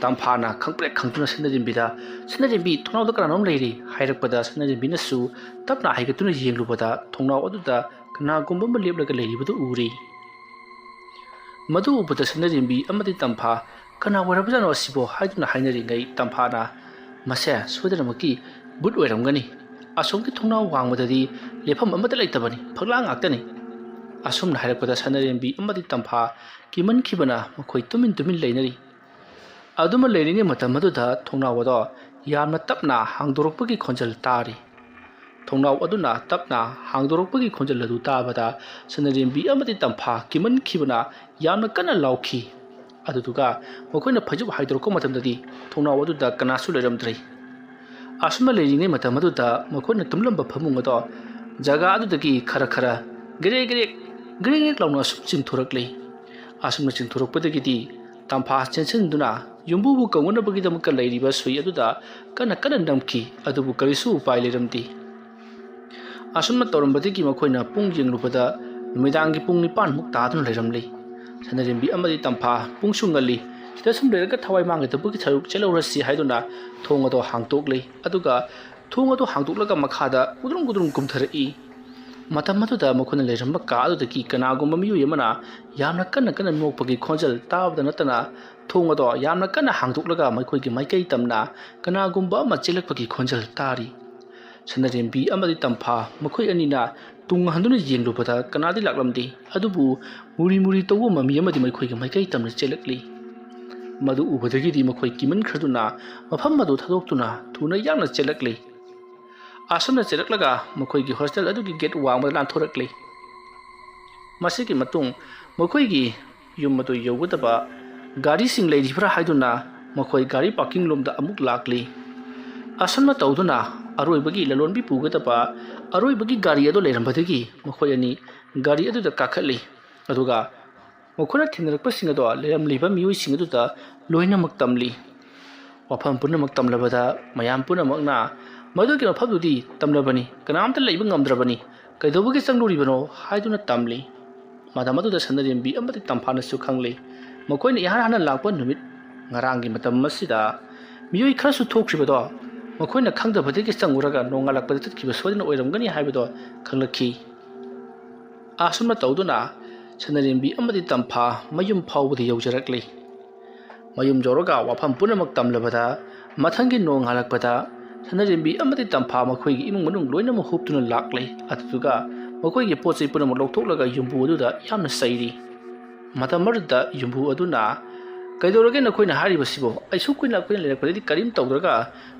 ꯇꯝꯐꯥꯅ ꯈꯪꯄ꯭ꯔꯦꯛ ꯈꯪꯗꯨꯅ ꯁꯅꯔꯦꯝꯕꯤꯗ, "ꯁꯅꯔꯦꯝꯕꯤ, ꯊꯣꯡꯅꯥꯎꯗ ꯀꯅꯥꯅꯣꯝ ꯂꯩꯔꯤ" ꯍꯥꯏꯔꯛꯄꯗ ꯁꯅꯔꯦꯝꯕꯤꯅꯁꯨ ꯇꯞꯅ ꯍꯥꯏꯒꯠꯇꯨꯅ ꯌꯦꯡꯂꯨꯕꯗ ꯊꯣꯡꯅꯥꯎ ꯑꯗꯨꯗ ꯀꯅꯥꯒꯨꯝꯕ ꯑꯃ ꯂꯦꯞꯂꯒ ꯂꯩꯔꯤꯕꯗꯨ ꯎꯔꯤ꯫ ꯃꯗꯨ ꯎꯕꯗ ꯁꯅꯔꯦꯝꯕꯤ ꯑꯃꯗꯤ ꯇꯝꯐꯥ, "ꯀꯅꯥ ꯑꯣꯏꯔꯕꯖꯥꯠꯅꯣ ꯑꯁꯤꯕꯣ?" ꯍꯥꯏꯗꯨꯅ ꯍꯥꯏꯅꯔꯤꯉꯩ ꯇꯝꯐꯥꯅ, "ꯃꯁꯦ ꯁꯣꯏꯗꯅꯃꯛꯀꯤ ꯕꯨꯠ ꯑꯣꯏꯔꯝꯒꯅꯤ꯫ ꯑꯁꯣꯝꯒꯤ ꯊꯣꯡꯅꯥꯎ ꯋꯥꯡꯃꯗꯗꯤ ꯂꯦꯞꯐꯝ ꯑꯃꯠꯇ ꯂꯩꯇꯕꯅꯤ, ꯐꯛꯂꯥꯡ ꯉꯥꯛꯇꯅꯤ"꯫ ꯑꯁꯨꯝꯅ ꯍꯥꯏꯔꯛꯄꯗ ꯁꯅꯔꯦꯝꯕꯤ ꯑꯃꯗꯤ ꯇꯝꯐꯥ ꯀꯤꯃꯟꯈꯤꯕꯅ ꯃꯈꯣꯏ ꯇꯨꯃꯤꯟ ꯇꯨꯃꯤꯟ ꯂꯩꯅꯔꯤ꯫ ꯑꯗꯨꯃ ꯂꯩꯔꯤꯉꯩ ꯃꯇꯝ ꯑꯗꯨꯗ ꯊꯣꯡꯅꯥꯎ ꯑꯗꯣ ꯌꯥꯝꯅ ꯇꯞꯅ ꯍꯥꯡꯗꯣꯔꯛꯄꯒꯤ ꯈꯣꯟꯖꯦꯜ ꯇꯥꯔꯤ꯫ ꯊꯣꯡꯅꯥꯎ ꯑꯗꯨꯅ ꯇꯞꯅ ꯍꯥꯡꯗꯣꯔꯛꯄꯒꯤ ꯈꯣꯟꯖꯦꯜ ꯑꯗꯨ ꯇꯥꯕꯗ ꯁꯅꯔꯦꯝꯕꯤ ꯑꯃꯗꯤ ꯇꯝꯐꯥ ꯀꯤꯃꯟꯈꯤꯕꯅ ꯌꯥꯝꯅ ꯀꯟꯅ ꯂꯥꯎꯈꯤ꯫ ꯑꯗꯨꯗꯨꯒ ꯃꯈꯣꯏꯅ ꯐꯩꯖꯨꯞ ꯍꯥꯏꯗꯣꯔꯛꯄ ꯃꯇꯝꯗꯗꯤ ꯊꯣꯡꯅꯥꯎ ꯑꯗꯨꯗ ꯀꯅꯥꯁꯨ ꯂꯩꯔꯝꯗ꯭ꯔꯦ꯫ ꯑꯁꯨꯝꯅ ꯂꯩꯔꯤꯉꯩ ꯃꯇꯝ ꯑꯗꯨꯗ ꯃꯈꯣꯏꯅ ꯇꯨꯝꯂꯝꯕ ꯐꯃꯨꯡ ꯑꯗꯣ ꯖꯒꯥ ꯑꯗꯨꯗꯒꯤ ꯈꯔ ꯈꯔ ꯒ꯭ꯔꯦꯛ ꯒ꯭ꯔꯦꯛ, ꯒ꯭ꯔꯦꯛ ꯒ꯭ꯔꯦꯛ ꯂꯥꯎꯅ ꯁꯨꯝ ꯆꯤꯡꯊꯣꯔꯛꯂꯦ꯫ ꯑꯁꯨꯝꯅ ꯆꯤꯡꯊꯣꯔꯛꯄꯗꯒꯤꯗꯤ ꯇꯝꯐꯥ ꯆꯦꯟꯁꯤꯟꯗꯨꯅ ꯌꯨꯝꯕꯨꯕꯨ ꯀꯧꯅꯅꯕꯒꯤꯗꯃꯛꯇ ꯂꯩꯔꯤꯕ ꯁꯨꯏ ꯑꯗꯨꯗ ꯀꯟꯅ ꯀꯟꯅ ꯅꯝꯈꯤ, ꯑꯗꯨꯕꯨ ꯀꯔꯤꯁꯨ ꯎꯄꯥꯏ ꯂꯩꯔꯝꯗꯦ꯫ ꯑꯁꯨꯝꯅ ꯇꯧꯔꯝꯕꯗꯒꯤ ꯃꯈꯣꯏꯅ ꯄꯨꯡ ꯌꯦꯡꯂꯨꯕꯗ ꯅꯨꯃꯤꯗꯥꯡꯒꯤ ꯄꯨꯡ ꯅꯤꯄꯥꯟꯃꯨꯛ ꯇꯥꯗꯨꯅ ꯂꯩꯔꯝꯂꯤ꯫ ꯁꯅꯔꯦꯝꯕꯤ ꯑꯃꯗꯤ ꯇꯝꯐꯥ ꯄꯨꯡꯁꯨ ꯉꯜꯂꯤ, ꯁꯤꯗ ꯁꯨꯝ ꯂꯩꯔꯒ ꯊꯋꯥꯏ ꯃꯥꯡꯒꯗꯕꯒꯤ ꯁꯔꯨꯛ ꯆꯦꯜꯍꯧꯔꯁꯤ ꯍꯥꯏꯗꯨꯅ ꯊꯣꯡ ꯑꯗꯣ ꯍꯥꯡꯇꯣꯛꯂꯤ꯫ ꯑꯗꯨꯒ ꯊꯣꯡ ꯑꯗꯨ ꯍꯥꯡꯗꯣꯛꯂꯒ ꯃꯈꯥꯗ ꯒꯨꯗ꯭ꯔꯨꯝ ꯒꯨꯗ꯭ꯔꯨꯝ ꯀꯨꯝꯊꯔꯛꯏ꯫ ꯃꯇꯝ ꯑꯗꯨꯗ ꯃꯈꯣꯏꯅ ꯂꯩꯔꯝꯕ ꯀꯥ ꯑꯗꯨꯗꯒꯤ ꯀꯅꯥꯒꯨꯝꯕ ꯃꯤꯑꯣꯏ ꯑꯃꯅ ꯌꯥꯝꯅ ꯀꯟꯅ ꯀꯟꯅ ꯅꯣꯛꯄꯒꯤ ꯈꯣꯟꯖꯦꯜ ꯇꯥꯕꯗ ꯅꯠꯇꯅ, ꯊꯣꯡ ꯑꯗꯣ ꯌꯥꯝꯅ ꯀꯟꯅ ꯍꯥꯡꯗꯣꯛꯂꯒ ꯃꯈꯣꯏꯒꯤ ꯃꯥꯏꯀꯩ ꯇꯝꯅ ꯀꯅꯥꯒꯨꯝꯕ ꯑꯃ ꯆꯦꯜꯂꯛꯄꯒꯤ ꯈꯣꯟꯖꯦꯜ ꯇꯥꯔꯤ꯫ ꯁꯅꯥꯔꯦꯝꯕꯤ ꯑꯃꯗꯤ ꯇꯝꯐꯥ ꯃꯈꯣꯏ ꯑꯅꯤꯅ ꯇꯨꯡ ꯍꯟꯗꯨꯅ ꯌꯦꯡꯂꯨꯕꯗ ꯀꯅꯥꯗꯤ ꯂꯥꯛꯂꯝꯗꯦ, ꯑꯗꯨꯕꯨ ꯃꯨꯔꯤ ꯃꯨꯔꯤ ꯇꯧꯕ ꯃꯃꯤ ꯑꯃꯗꯤ ꯃꯈꯣꯏꯒꯤ ꯃꯥꯏꯀꯩ ꯇꯝꯅ ꯆꯦꯜꯂꯛꯂꯤ꯫ ꯃꯗꯨ ꯎꯕꯗꯒꯤꯗꯤ ꯃꯈꯣꯏ ꯀꯤꯃꯟꯈ꯭ꯔꯗꯨꯅ ꯃꯐꯝ ꯑꯗꯨ ꯊꯥꯗꯣꯛꯇꯨꯅ ꯊꯨꯅ ꯌꯥꯡꯅ ꯆꯦꯜꯂꯛꯂꯤ꯫ ꯑꯁꯨꯝꯅ ꯆꯦꯜꯂꯛꯂꯒ ꯃꯈꯣꯏꯒꯤ ꯍꯣꯁꯇꯦꯜ ꯑꯗꯨꯒꯤ ꯒꯦꯠ ꯋꯥꯡꯃꯗ ꯂꯥꯟꯊꯣꯔꯛꯂꯤ꯫ ꯃꯁꯤꯒꯤ ꯃꯇꯨꯡ ꯃꯈꯣꯏꯒꯤ ꯌꯨꯝ ꯑꯗꯨ ꯌꯧꯒꯗꯕ ꯒꯥꯔꯤꯁꯤꯡ ꯂꯩꯔꯤꯕ꯭ꯔꯥ ꯍꯥꯏꯗꯨꯅ ꯃꯈꯣꯏ ꯒꯥꯔꯤ ꯄꯥꯔꯀꯤꯡ ꯂꯣꯝꯗ ꯑꯃꯨꯛ ꯂꯥꯛꯂꯤ꯫ ꯑꯁꯨꯝꯅ ꯇꯧꯗꯨꯅ ꯑꯔꯣꯏꯕꯒꯤ ꯂꯂꯣꯟꯕꯤ ꯄꯨꯒꯗꯕ ꯑꯔꯣꯏꯕꯒꯤ ꯒꯥꯔꯤ ꯑꯗꯨ ꯂꯩꯔꯝꯕꯗꯒꯤ ꯃꯈꯣꯏ ꯑꯅꯤ ꯒꯥꯔꯤ ꯑꯗꯨꯗ ꯀꯥꯈꯠꯂꯤ꯫ ꯑꯗꯨꯒ ꯃꯈꯣꯏꯅ ꯊꯦꯡꯅꯔꯛꯄꯁꯤꯡ ꯑꯗꯣ ꯂꯩꯔꯝꯂꯤꯕ ꯃꯤꯑꯣꯏꯁꯤꯡ ꯑꯗꯨꯗ ꯂꯣꯏꯅꯃꯛ ꯇꯝꯂꯤ꯫ ꯋꯥꯐꯝ ꯄꯨꯝꯅꯃꯛ ꯇꯝꯂꯕꯗ ꯃꯌꯥꯝ ꯄꯨꯝꯅꯃꯛꯅ "ꯃꯗꯨꯒꯤ ꯃꯐꯝꯗꯨꯗꯤ ꯇꯝꯂꯕꯅꯤ, ꯀꯅꯥꯝꯇ ꯂꯩꯕ ꯉꯝꯗ꯭ꯔꯕꯅꯤ, ꯀꯩꯗꯧꯕꯒꯤ ꯆꯪꯂꯨꯔꯤꯕꯅꯣ?" ꯍꯥꯏꯗꯨꯅ ꯇꯝꯂꯤ꯫ ꯃꯇꯝ ꯑꯗꯨꯗ ꯁꯅꯥꯔꯦꯝꯕꯤ ꯑꯃꯗꯤ ꯇꯝꯐꯥꯅꯁꯨ ꯈꯪꯂꯤ꯫ ꯃꯈꯣꯏꯅ ꯏꯍꯥꯟ ꯍꯥꯟꯅ ꯂꯥꯛꯄ ꯅꯨꯃꯤꯠ ꯉꯔꯥꯡꯒꯤ ꯃꯇꯝ ꯑꯁꯤꯗ ꯃꯤꯑꯣꯏ ꯈꯔꯁꯨ ꯊꯣꯛꯈ꯭ꯔꯤꯕꯗꯣ ꯃꯈꯣꯏꯅ ꯈꯪꯗꯕꯗꯒꯤ ꯆꯪꯉꯨꯔꯒ ꯅꯣꯡꯉꯥꯜꯂꯛꯄꯗ ꯆꯠꯈꯤꯕ ꯁꯣꯏꯗꯅ ꯑꯣꯏꯔꯝꯒꯅꯤ ꯍꯥꯏꯕꯗꯣ ꯈꯪꯂꯛꯈꯤ꯫ ꯑꯁꯨꯝꯅ ꯇꯧꯗꯨꯅ ꯁꯅꯥꯔꯦꯝꯕꯤ ꯑꯃꯗꯤ ꯇꯝꯐꯥ ꯃꯌꯨꯝ ꯐꯥꯎꯕꯗ ꯌꯧꯖꯔꯛꯂꯤ꯫ ꯃꯌꯨꯝ ꯌꯧꯔꯒ ꯋꯥꯐꯝ ꯄꯨꯝꯅꯃꯛ ꯇꯝꯂꯕꯗ ꯃꯊꯪꯒꯤ ꯅꯣꯡꯉꯥꯜꯂꯛꯄꯗ ꯁꯅꯥꯔꯦꯝꯕꯤ ꯑꯃꯗꯤ ꯇꯝꯐꯥ ꯃꯈꯣꯏꯒꯤ ꯏꯃꯨꯡ ꯃꯅꯨꯡ ꯂꯣꯏꯅꯃꯛ ꯍꯨꯞꯇꯨꯅ ꯂꯥꯛꯂꯤ꯫ ꯑꯗꯨꯗꯨꯒ ꯃꯈꯣꯏꯒꯤ ꯄꯣꯠ ꯆꯩ ꯄꯨꯝꯅꯃꯛ ꯂꯧꯊꯣꯛꯂꯒ ꯌꯨꯝꯕꯨ ꯑꯗꯨꯗ ꯌꯥꯝꯅ ꯆꯩꯔꯤ꯫ ꯃꯇꯝ ꯑꯗꯨꯗ ꯌꯨꯝꯕꯨ ꯑꯗꯨꯅ, "ꯀꯩꯗꯧꯔꯒꯦ ꯅꯈꯣꯏꯅ ꯍꯥꯏꯔꯤꯕꯁꯤꯕꯣ? ꯑꯩ ꯁꯨꯛ ꯀꯨꯏꯅ ꯑꯩꯈꯣꯏꯅ ꯂꯩꯔꯛꯄꯗꯗꯤ ꯀꯔꯤꯝ ꯇꯧꯗ꯭ꯔꯒ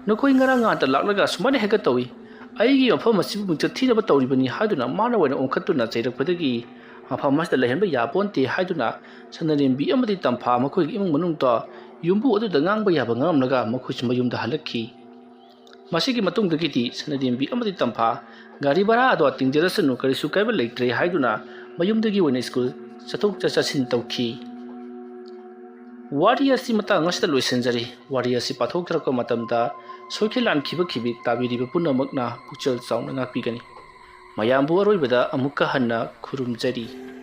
ꯅꯈꯣꯏ ꯉꯔꯥꯡ ꯉꯥꯟꯇ ꯂꯥꯛꯂꯒ ꯁꯨꯃꯥꯏꯅ ꯍꯦꯛꯇ ꯇꯧꯏ꯫ ꯑꯩꯒꯤ ꯃꯐꯝ ꯑꯁꯤꯕꯨ ꯃꯤꯡꯆꯠ ꯊꯤꯅꯕ ꯇꯧꯔꯤꯕꯅꯤ" ꯍꯥꯏꯗꯨꯅ ꯃꯥꯅ ꯑꯣꯏꯅ ꯑꯣꯟꯈꯠꯇꯨꯅ ꯆꯩꯔꯛꯄꯗꯒꯤ ꯃꯐꯝ ꯑꯁꯤꯗ ꯂꯩꯍꯟꯕ ꯌꯥꯄꯣꯟꯇꯦ ꯍꯥꯏꯗꯨꯅ ꯁꯅꯥꯔꯦꯝꯕꯤ ꯑꯃꯗꯤ ꯇꯝꯐꯥ ꯃꯈꯣꯏꯒꯤ ꯏꯃꯨꯡ ꯃꯅꯨꯡꯗ ꯌꯨꯝꯕꯨ ꯑꯗꯨꯗ ꯉꯥꯡꯕ ꯌꯥꯕ ꯉꯥꯡꯂꯒ ꯃꯈꯣꯏꯁꯨ ꯃꯌꯨꯝꯗ ꯍꯜꯂꯛꯈꯤ꯫ ꯃꯁꯤꯒꯤ ꯃꯇꯨꯡꯗꯒꯤꯗꯤ ꯁꯅꯥꯔꯦꯝꯕꯤ ꯑꯃꯗꯤ ꯇꯝꯐꯥ ꯒꯥꯔꯤ ꯚꯔꯥ ꯑꯗꯣ ꯇꯤꯡꯖꯔꯁꯅꯨ, ꯀꯔꯤꯁꯨ ꯀꯥꯏꯕ ꯂꯩꯇ꯭ꯔꯦ ꯍꯥꯏꯗꯨꯅ ꯃꯌꯨꯝꯗꯒꯤ ꯑꯣꯏꯅ ꯁ꯭ꯀꯨꯜ ꯆꯠꯊꯣꯛ ꯆꯠꯁꯤꯟ ꯇꯧꯈꯤ꯫ ꯋꯥꯔꯤ ꯑꯁꯤ ꯃꯇꯥꯡ ꯑꯁꯤꯗ ꯂꯣꯏꯁꯤꯟꯖꯔꯤ꯫ ꯋꯥꯔꯤ ꯑꯁꯤ ꯄꯥꯊꯣꯛꯆꯔꯛꯄ ꯃꯇꯝꯗ ꯁꯣꯏꯈꯤ ꯂꯥꯟꯈꯤꯕ ꯈꯤꯕꯤꯛ ꯇꯥꯕꯤꯔꯤꯕ ꯄꯨꯝꯅꯃꯛꯅ ꯄꯨꯛꯆꯦꯜ ꯆꯥꯎꯅ ꯉꯥꯛꯄꯤꯒꯅꯤ꯫ ꯃꯌꯥꯝꯕꯨ ꯑꯔꯣꯏꯕꯗ ꯑꯃꯨꯛꯀ ꯍꯟꯅ ꯈꯨꯔꯨꯝꯖꯔꯤ꯫